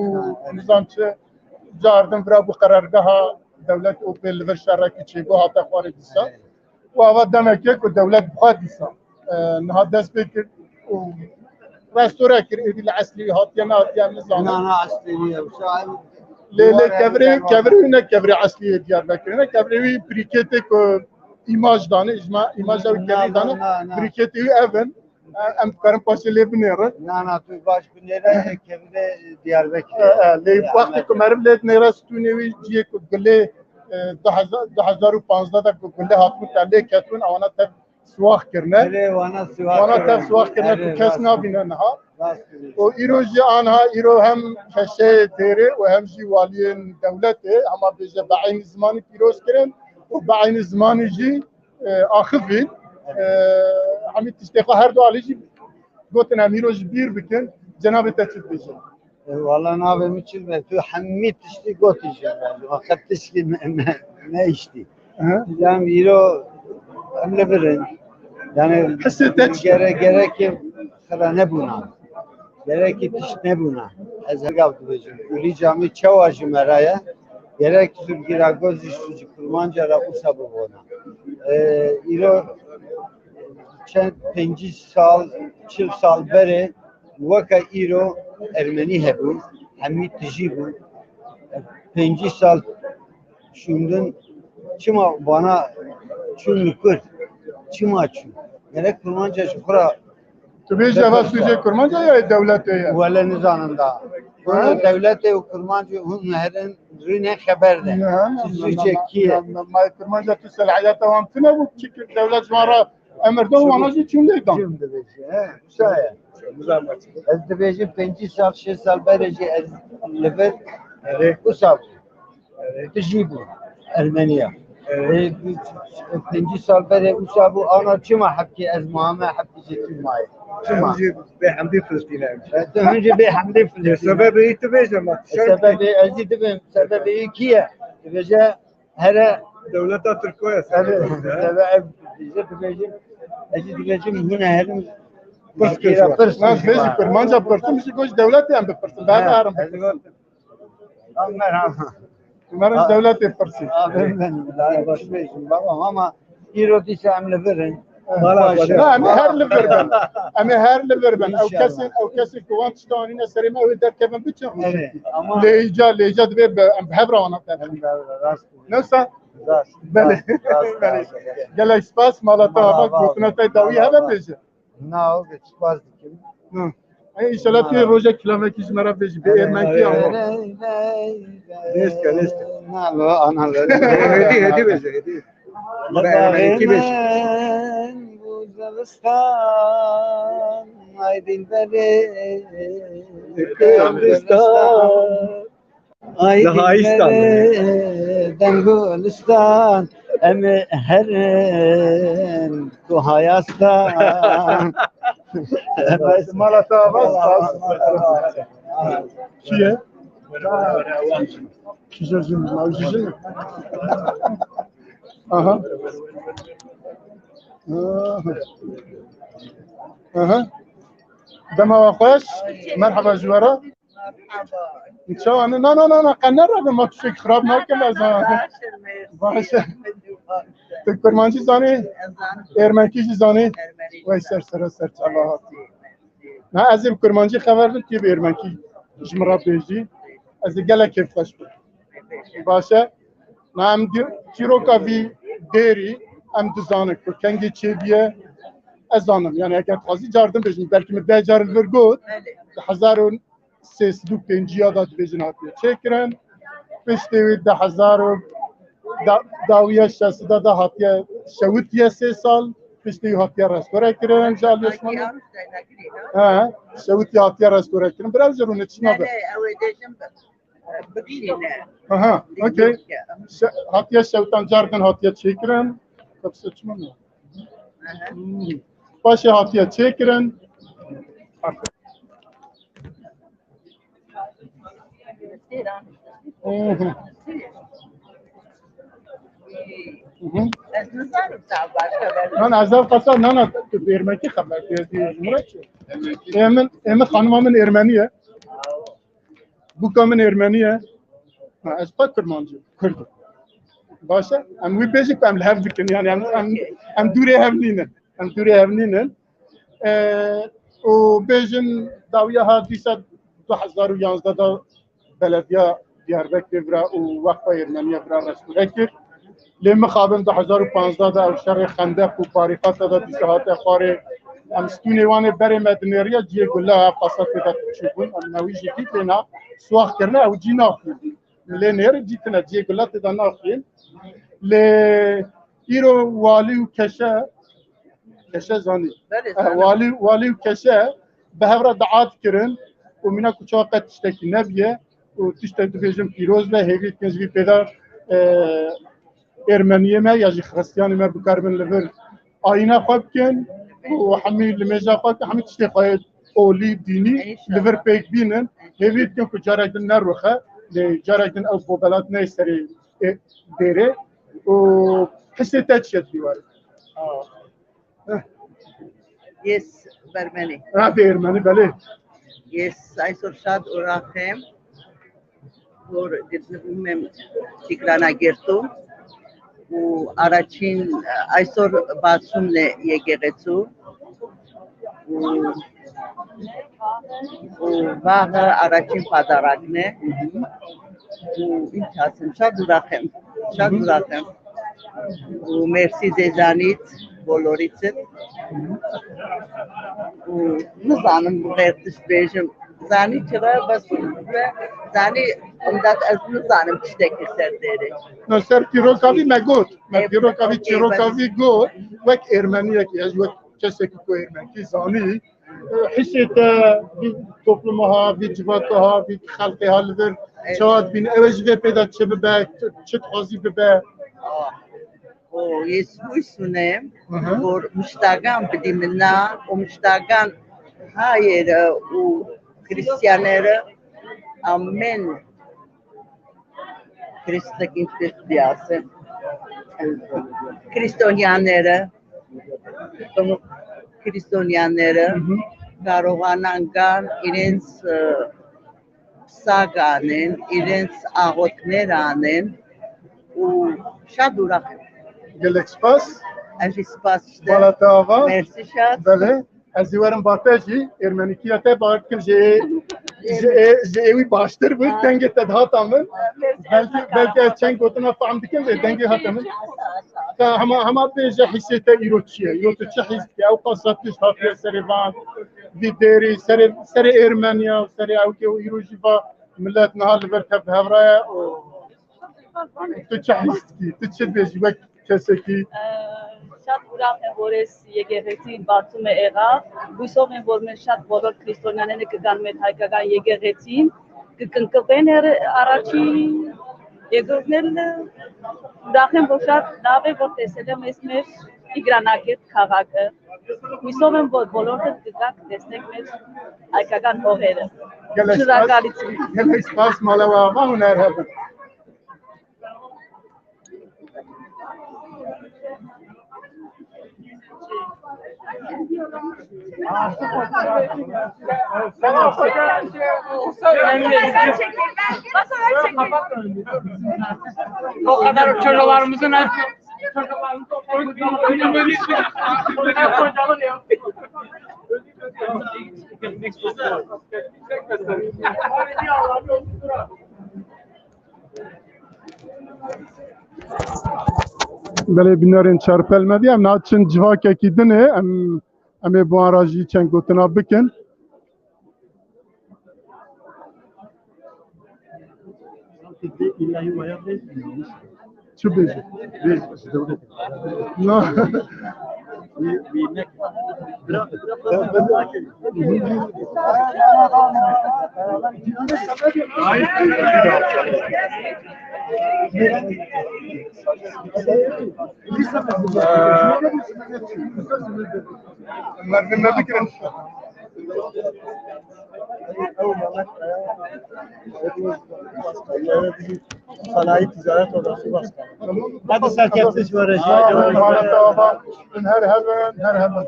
nizam çi cardin vira bû qerargeha dewlet û pê li vir şerekî çêbû hate xwarê dîsa. Û ava demeke ku dewlet bi xwe dîsa, e, niha dest pê kir û restore kir, êdî li eslî hatiye nehatiye em nizanin. Na, na, eslî niye, wisa em Lê, lê kevirê, kevirê wî ne kevirê eslî yê Diyarbekirê ne, kevirê wî brîketê ku îmaj dane, îjma, îmaja wî kevirî dane, na, na. Brîketê wî ev in. E, em dikarin paşê lê binêrin. Na, na, tu baş binêre, e, kevirê Diyarbekirê. E, e, lê wextê ku meriv lê dinêre stûnê wî ciyê ku gulê, e, du hezar, du hezar û panzdeh de ku gulê hatibû te lê ketibûn, ewana te siwax kirine. Erê, wana siwax Wana kirine. Tev siwax kirine Erê, ku kes rast. Nabîne niha. Rast kirine. Û îro jî anha, îro hem keşeyê dêrê û hem jî waliyên dewletê, hema bêje bi eynî zimanî pîroz kirin û bi eynî zimanî jî, e, axivîn. E, hemî tiştê xwe her du alî jî gotin em îro ji bîr bikin. Cenabê te çi dibêje? E, wala navê min çi be? Tu hemî tiştî gotî ji me. Waqet tiştî me, me, me iştî. Hı. Yan îro em li vir in. Yani Hissê te çi? Gere-, gerekê xira nebûna. Gerekê tişt nebûna. Ez gav dibêjim. Kulî camî çawa ji me re ye? Gerek tu giragozî ji Kurmanca re usa bibona. E, îro çend pêncî sal, çil sal berê weke îro Ermenî hebûn, hemî tijî bûn. Pêncî sal şûndin, çima vana çûn li Kurd? Çima çûn? Gerek Kurmanca ji xwe re Tu bêjî eva sûcê Kurmanca ya dewletê ye? Wele nizanin da. Ha? Hûn dewletê û Kurmancî hûn herin rûnê xeber de. Ne, ne, Sûcê ne, kî ye? Ne, ne, ma Kurmanca tu selahiyeta wan tune bû, çi kir dewlet ji wan re emir da, wana jî çûn lê dan. Çûn dibêje, he, wisa ye. Ez dibêjim pêncî sal, şêst sal berê jî ez li vir wisa bû. Tijî bû Ermeniya. Evet. E, pêncî sal berê wisa bû, ana çima hepkê ez Muhammed hepkê jê çû mayê? Çima? Hûn jî bê hemdî Filistîne em. E, tu hûn jî bê hemdî Filistîne. Sebebê wî tu bêje ma. E, sebebê ez jî dibêm, sebebê wî kî ye? Dibêje here Dewleta Tirko ye. Evet, sebebê ez jî dibêjim, ez jî dibêjim hûn herin Pirs kir. Pirs kir. Bêjî Kurmanca pirsim jî goş dewletê em bipirsin. Daha da herin bipirsin. Amen, amen. Umarım dewletê pirsî. Amin, ben daha baş bêjim, babam, ama îro dîsa em li vir in. Baş e. Na, em ê her li vir bin. Em ê her li vir bin. Ew kesên, ew kesên ku wan tişta anîne serê me, ew ê derkevin biçin. Evet, ama Lê îca, lê îca divê bi, em bi hev re wana derkevin. Rast. Newsa? Rast. Belê. Rast, rast, rast. Belê. Gelek spas, mala te ava, gotina te dawî hebe bêje. Na, ok, spas dikim. Hı. Ey, înşallah tu yê roja kilamekî ji me re bêjî, bi êrmenkî ama. Nêşke, nêşke. Na, lo, ana, lo. Hêdî, hêdî bêje, hêdî. Bi êrmenkî bêje. Ay dilberê, Kurdistan. Ay Li Hayistan dilberê, dem gulistan, em herin ku hayastan. Mala te ava, spas. Kî ye? Kî jin, jin, jin. Aha. Aha. Aha. Dema we xweş. Merhaba ji we re. Çawa ne? Na, na, na, na, qe nerevin, ma tiştek xirab nakim ez ha. Baş e. Tu kurmancî zanî? Êrmenkî jî zanî? Wey ser sere ser çava hatî. Na, ez ê bi kurmancî xeber dim, tu yê bi êrmenkî ji min re bêjî. Ez ê gelek kêfxweş bim. Baş e. Na, em di-, çîroka vî dêrî em dizanin ku kengê çêbûye. Ez zanim, yani eger dixwazî car din bêjim, belkî min deh car li vir got, di hezar û sê sed û pêncî ya de dibêjin hatiye çêkirin. Piştê wî di hezar û da-, dawiya şeştê de hatiye şewitiye sê sal. Piştê wî hatiye restore kirin ji aliyê ji me. He, şewitî hatiye restore kirin. Biraz zor ne çima be? Ew ê dêjin bikişîne. Aha, okey. Hatiye şewtan cardin hatiye çêkirin. Kapısı açma mı? Aha. Hmm. Paşê hatiye çêkirin. Mhm. Mhm. Ez nizanim ta başka ben. Nan ez ev qasa nana tu bermekî xeber derdî jimre çi? Emin, emin xanima min Ermeniye. Bûka min Ermenî ye. Ha, ez pa Kurmancî, Kurd im. Baş e? Em wî bêjin ku em li hev dikin, yani em, em, em dûrê hev nînin. Em dûrê hev nînin. Ee, û bêjin dawiya ha dîsa du hezar û yanzdeh de belediya Diyarbekirê vira û Weqfa Ermeniya vira restore kir. Lê mixabin du hezar û panzdeh de ew şerê xendeq û barîkata de dîsa hate xwarê. Em stûnê wan ê berê me dinêriya ciyê gula ev qasa tê de çûbûn. Em newî jî dîtêna siwax kirine ew cî naxwîn. Lê nêrî cî tine ciyê gula tê de naxwîn. Lê îro walî û keşe, keşe zanî. Belê, Eh, zanim. Walî, walî û keşe bi hev re dua dikirin û mîna ku çawa qet tiştekî nebiye û tiştek dibêjin pîroz be, hêvî dikin ji vî pê de, e, Ermeniyê me ya jî Xristiyanê me bikaribin li vir ayîna xwe bikin û hemî limêja xwe bikin, hemî tiştê xwe yê olî, dînî li vir pêk bînin. Hêvî dikin ku carek din neruxe, lê carek din ew bobelat neyê serê, e, dêrê û hisê te çi ye di dîwarê? Yes, Ermenî. Ha, bi Ermenî, belê. Yes, Aysor Şad Uraxem. Gor gidimim Tigrana girto. û araçîn, e, Aysor Basûm ne Y G G çû. û, û vaha araçîn padarak ne. û întasim, şad û raxem. Şad û raxem. û merci zêzanît, bolorît. û nizanim bi xêr tişt bêjim. Zanî çi be, bes be, zanî imdat ez nizanim tiştekî ser dêrê. No, ser pîroka vî me got. Me Ê, pîroka vî, okey, çîroka belê. vî got. Wek Ermeniyekî, ez wek kesekî ku Ermenkî zanî, e, hisê te vî topluma ha, vî civaka ha, vî xelkê ha li vir Evet. çawa dibîn, ew ê ji vê pê de çi bibe, çi, çi dixwazî bibe? Ah. û Yesû sune Hı hı. gor muştagan bidî min na û muştagan hayê re û Kristiyanê re amen Kristek inspirtiyasin. Kristoniyanê re, Kristoniyanê re, Hı hı. karoxanan gan, îrêns, e, Saganên, îrêns axotneranên û şad û raxem. Gelek spas. Ez jî spas işte. Bala te ava. Merci şad. Belê. Ez ê werim ba te jî, ermenikiya te bar dikim ji ê, ji ê, ji ê wî baştir bû. Ha. Dengê te dihata min. Merci, Belkî, ez belkî ez çend gotina fehm dikim, vê dengê hate min. Te hema, hema bêje hîsê te îro çi ye? Îro tu çi hîs dike? Ew qasa tişt hatiye serê van, vî dêrî, serê, serê Ermeniya, serê ew ke îro jî va millet niha li vir tev bi hev re ye û tu çi hîs dikî? Tu çi dibêjî wek kesekî? Şad û raxem borês Y G G T Batûmê Êxa. Bûsovên bor min şad bolor Krîstonyanê ne ki gan me haykagan Y G G T. Ki kinkiltên her araçî yê gurtnel daxin boşat navê bo teselem esmer îgranaket kagak. Wîsovên bo bolortin ki gak destek me aykagan oxêre. Gelek Çira spas. Galici. Gelek spas mala we ava hûn her hebin. O kadar çocuklarımızın hepsi, çocuklarımızı okuyup Belê bînerên Çarpel Medya, em niha çin civakekî din ê, em, em ê bi wan re jî çend gotina bikin. Çi bêjî? Na. Wî, wî nek. Bira, bira, bira. Merdim ne bikirin? Sanayi Ticaret Odası Başkanı. Hadi serkeftiş var. Emanet olun. Her hemen, her hemen.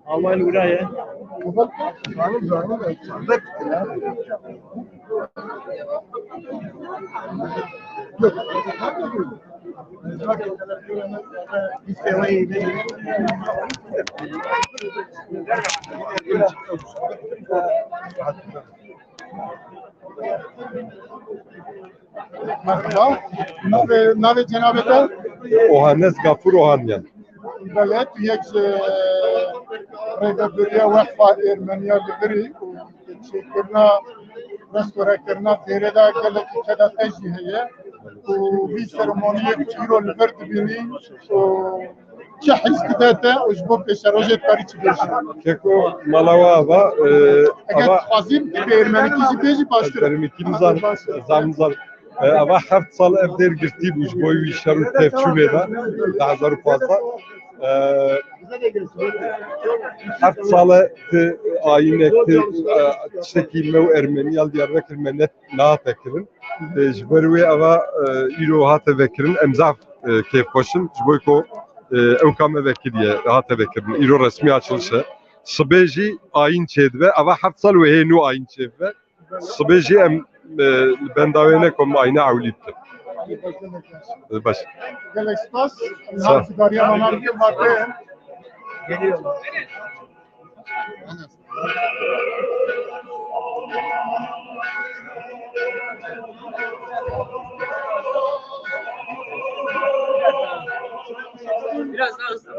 Almanya buraya. Merhaba. Navê, navê cenabê te? Ohanes Gafur Ohanyan. Belê, tu yek ji rêveberiya Wehfa Ermeniya li vir î û çêkirina, restorekirina dêrê de gelekî keda te jî heye û vî seremoniyê ku îro li vir dibînî û çi hîs dide te û ji bo pêşerojê dikarî çi bêjî? Keko mala we ava, e, Eger ava dixwazî bi ermenîkî jî bêjî baştir e. Ermenîkî nizan, zam nizan. E, ava heft sal ev dêr girtî bû ji bo wî şer û tevçûnê de, di hezar û pazdeh. E, heft sal e ti ayînek, ti, e, tiştekî me û Ermeniya li Diyarbekir me ne, nehate kirin. E, ji ber wê eva, e, îro hate vekirin, em zaf, e, kêfxweş in. Ji bo ku, e, ew ka me vekiriye, hate vekirin. Îro resmî açiliş e. Sibê jî ayîn çêdibe. Eva heft sal wê hê nû ayîn çêdibe. Sibê jî em, e, li benda wê ne ku em ayîna ewlî bikin. E, baş. Gelek spas. Sağ ol. Niha cigariya me navê vate. Biraz daha hızlı.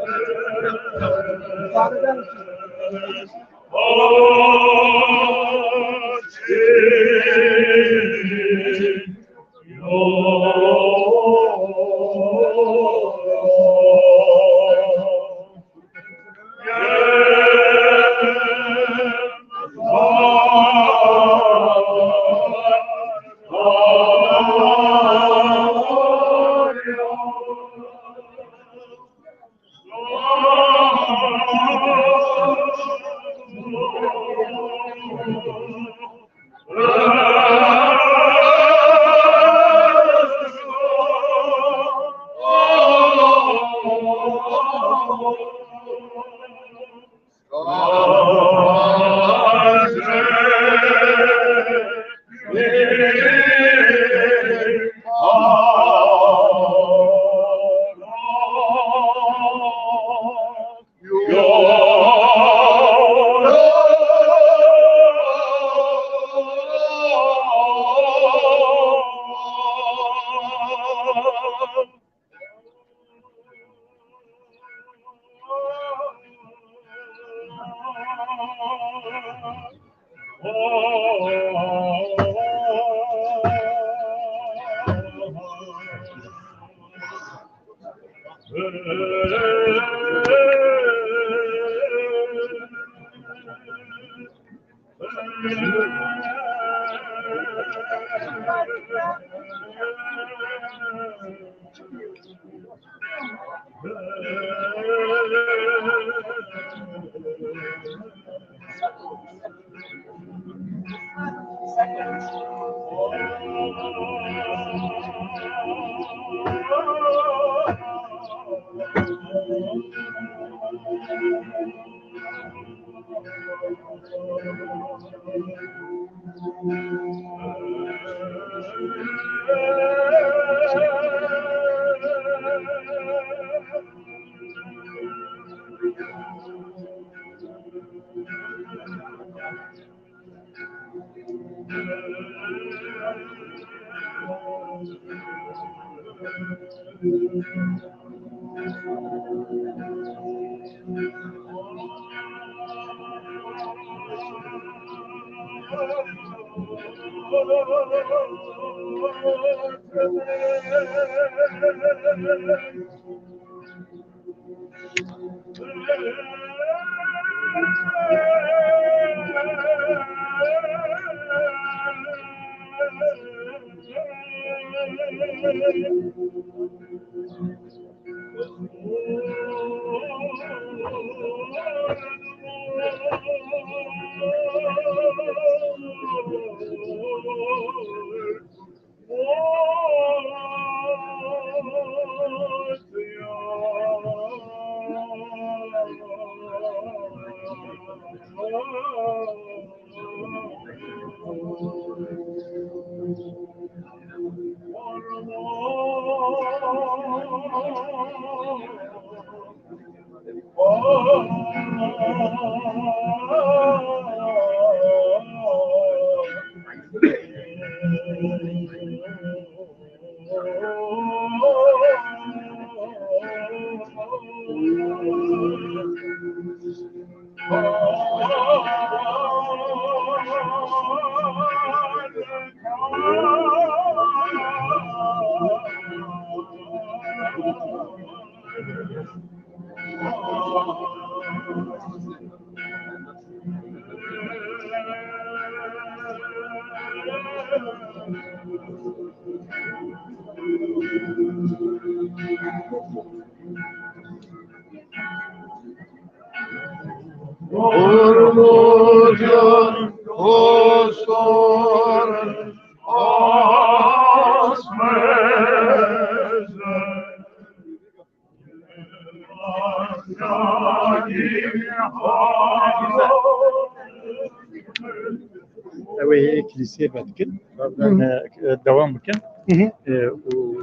Ew ê kilîsê vedikin. Hı hı. E, e, devam bikin. Hı hı. E, û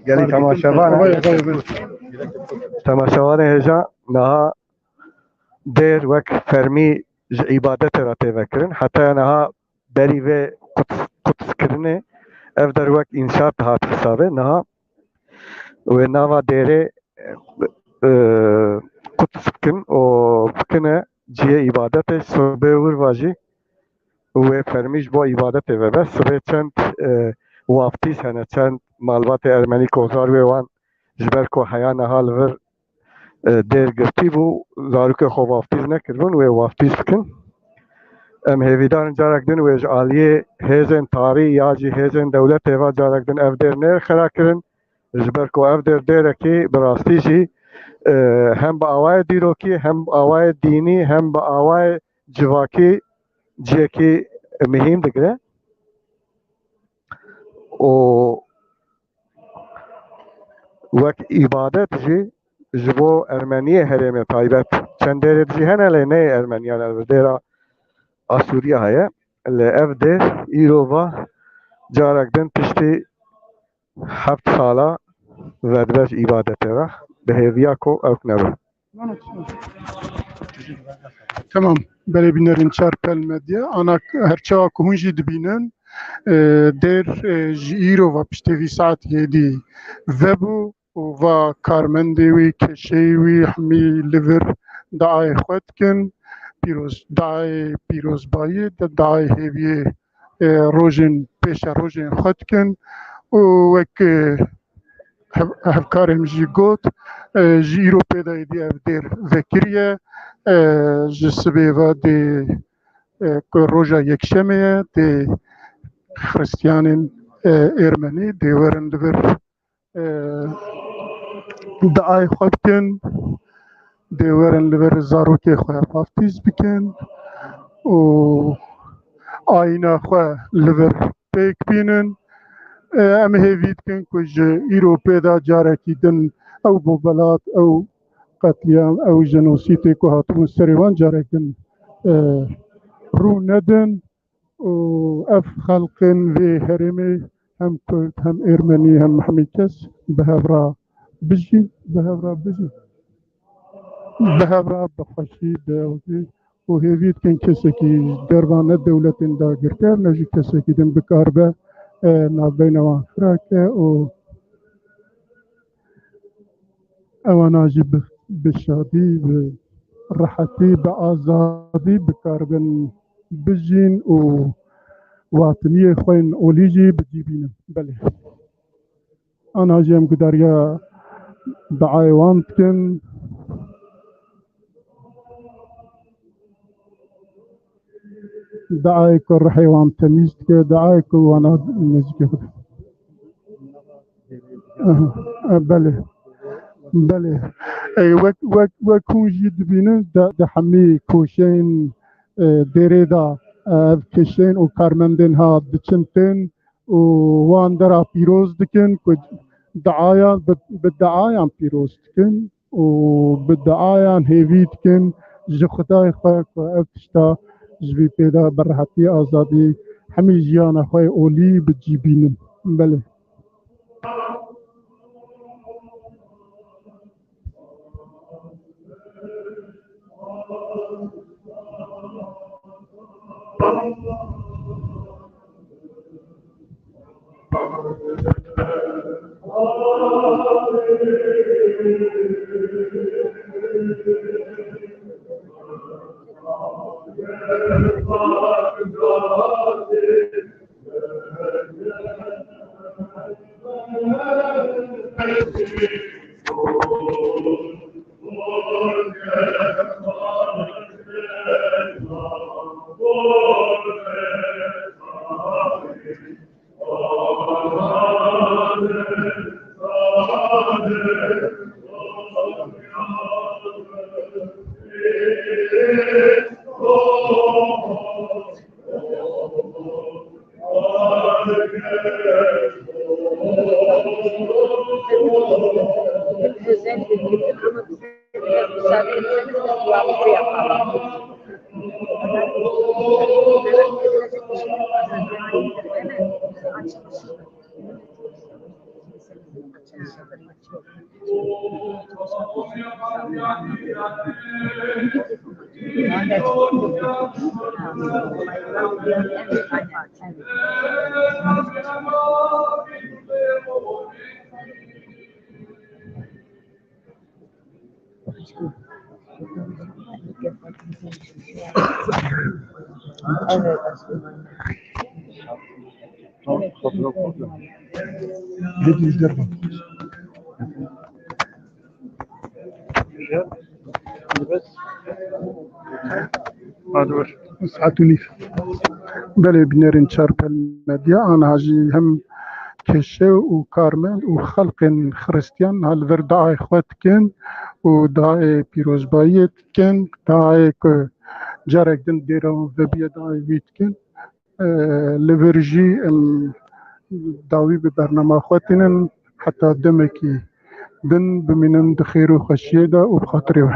Gelî temaşevan e. Vay, vay, vay. Temaşevanê hêja niha dêr wek fermî ji îbadetê re tê vekirin. Heta niha berî vê quds-, qudskirinê ev der wek înşaat dihat hesabê. Niha wê nava dêrê, e, quds bikin û bikine cihê îbadetê. Sobê wir va jî wê fermî ji bo îbadetê vebe. Sibê çend, e, waftîz hene, çend malbatê ermenî kozar wê wan ji ber ku heya niha li vir e, dêr girtî bû, zarokê xwe waftîz nekiribûn, wê waftîz bikin. Em hêvîdar in carek din wê ji aliyê hêzên tarî ya jî hêzên dewletê ve carek din ev dêr neyê xera kirin. Ji ber ku ev dêr dêrekî bi rastî jî, e, hem bi awayê dîrokî, hem bi awayê dînî, hem bi awayê civakî cihekî mihîm digire. Û wek îbadet jî ji bo Ermeniyê herêmê taybet. Çend dêrê jî hene, lê neyê Ermeniyan, ev dêra Asûriya heye. Lê ev dêr îro va carek din piştî heft sala vedibe ji îbadetê re. Bi hêviya ku ew nebe. Tamam. Belê bînerên Çarpel Medya, ana her çawa ku hûn jî dibînin, e, dêr, e, ji îro ve piştê vî saet hêdî vebû û va karmendê wî, keşeyê wî, hemî li vir diayê xwe dikin, pîroz, diayê pîrozbayiyê, di-, diayê hêviyê, e, rojên pêşerojên xwe dikin û wek, e, hev-, hevkarê min jî got, e, ji îro pê de êdî ev dêr vekiriye, e, ji sibê ve dê, e, ku roja yekşemê ye, dê xiristiyanên, e, êrmenî dê werin li vir, e, diayê xwe bikin, dê werin li vir zarokê xwe vaftîz bikin û ayîna xwe li vir pêk bînin. E, em hêvî dikin ku ji îro pê de carekî din ew bobelat, ew qetlîam, ew jenosîdê ku hatibûn serê wan carek din, e, rû nedin û ev xelqên vê herêmê hem Kurd, hem Êrmenî, hem hemî kes bi hev re bijî, bi hev re bijî. Bi hev re bi xweşî, bi ewzî û hêvî dikin kesekî ji derva ne dewletên dagirker, ne jî kesekî din bikaribe, e, navbeyna wan firake û ewana jî bi, bi şadî, bi rehetî, bi azadî bikaribin bijîn û watiniyê xwe yên olî jî bi cî bînin. Belê. Ana jî em gudariya diayê wan dikin. Diayê ku rihê wan temîz dike, diayê ku wana nêzîkê xwe dike. Aha, e, belê. Belê. E, wek, wek, wek hûn jî dibînin, de, de hemî koşeyên, e, dêrê de, e, ev keşeyên û karmendên ha diçin tên û wan dera pîroz dikin ku diayan, bi, bi diayan pîroz dikin û bi diayan hêvî dikin ji Xwedayê xwe ku ev tişta ji vî pê de bi rehetî, azadî hemî jiyana xwe yê olî bi cî bînin. Belê. Hadi baş. Saet û nîv. Belê, bînerên Çarpel Medya, aniha jî hem keşe û karmend û xelqên xiristiyan ha li vir diayê xwe dikin û diayê pîrozbayiyê dikin, diayê ku carek din dêra wan vebiye diayê wî dikin. Li vir jî em dawî bi bernama xwe tînin, heta demekî din bimînin di xêr û xweşiyê de û bi xatirê we.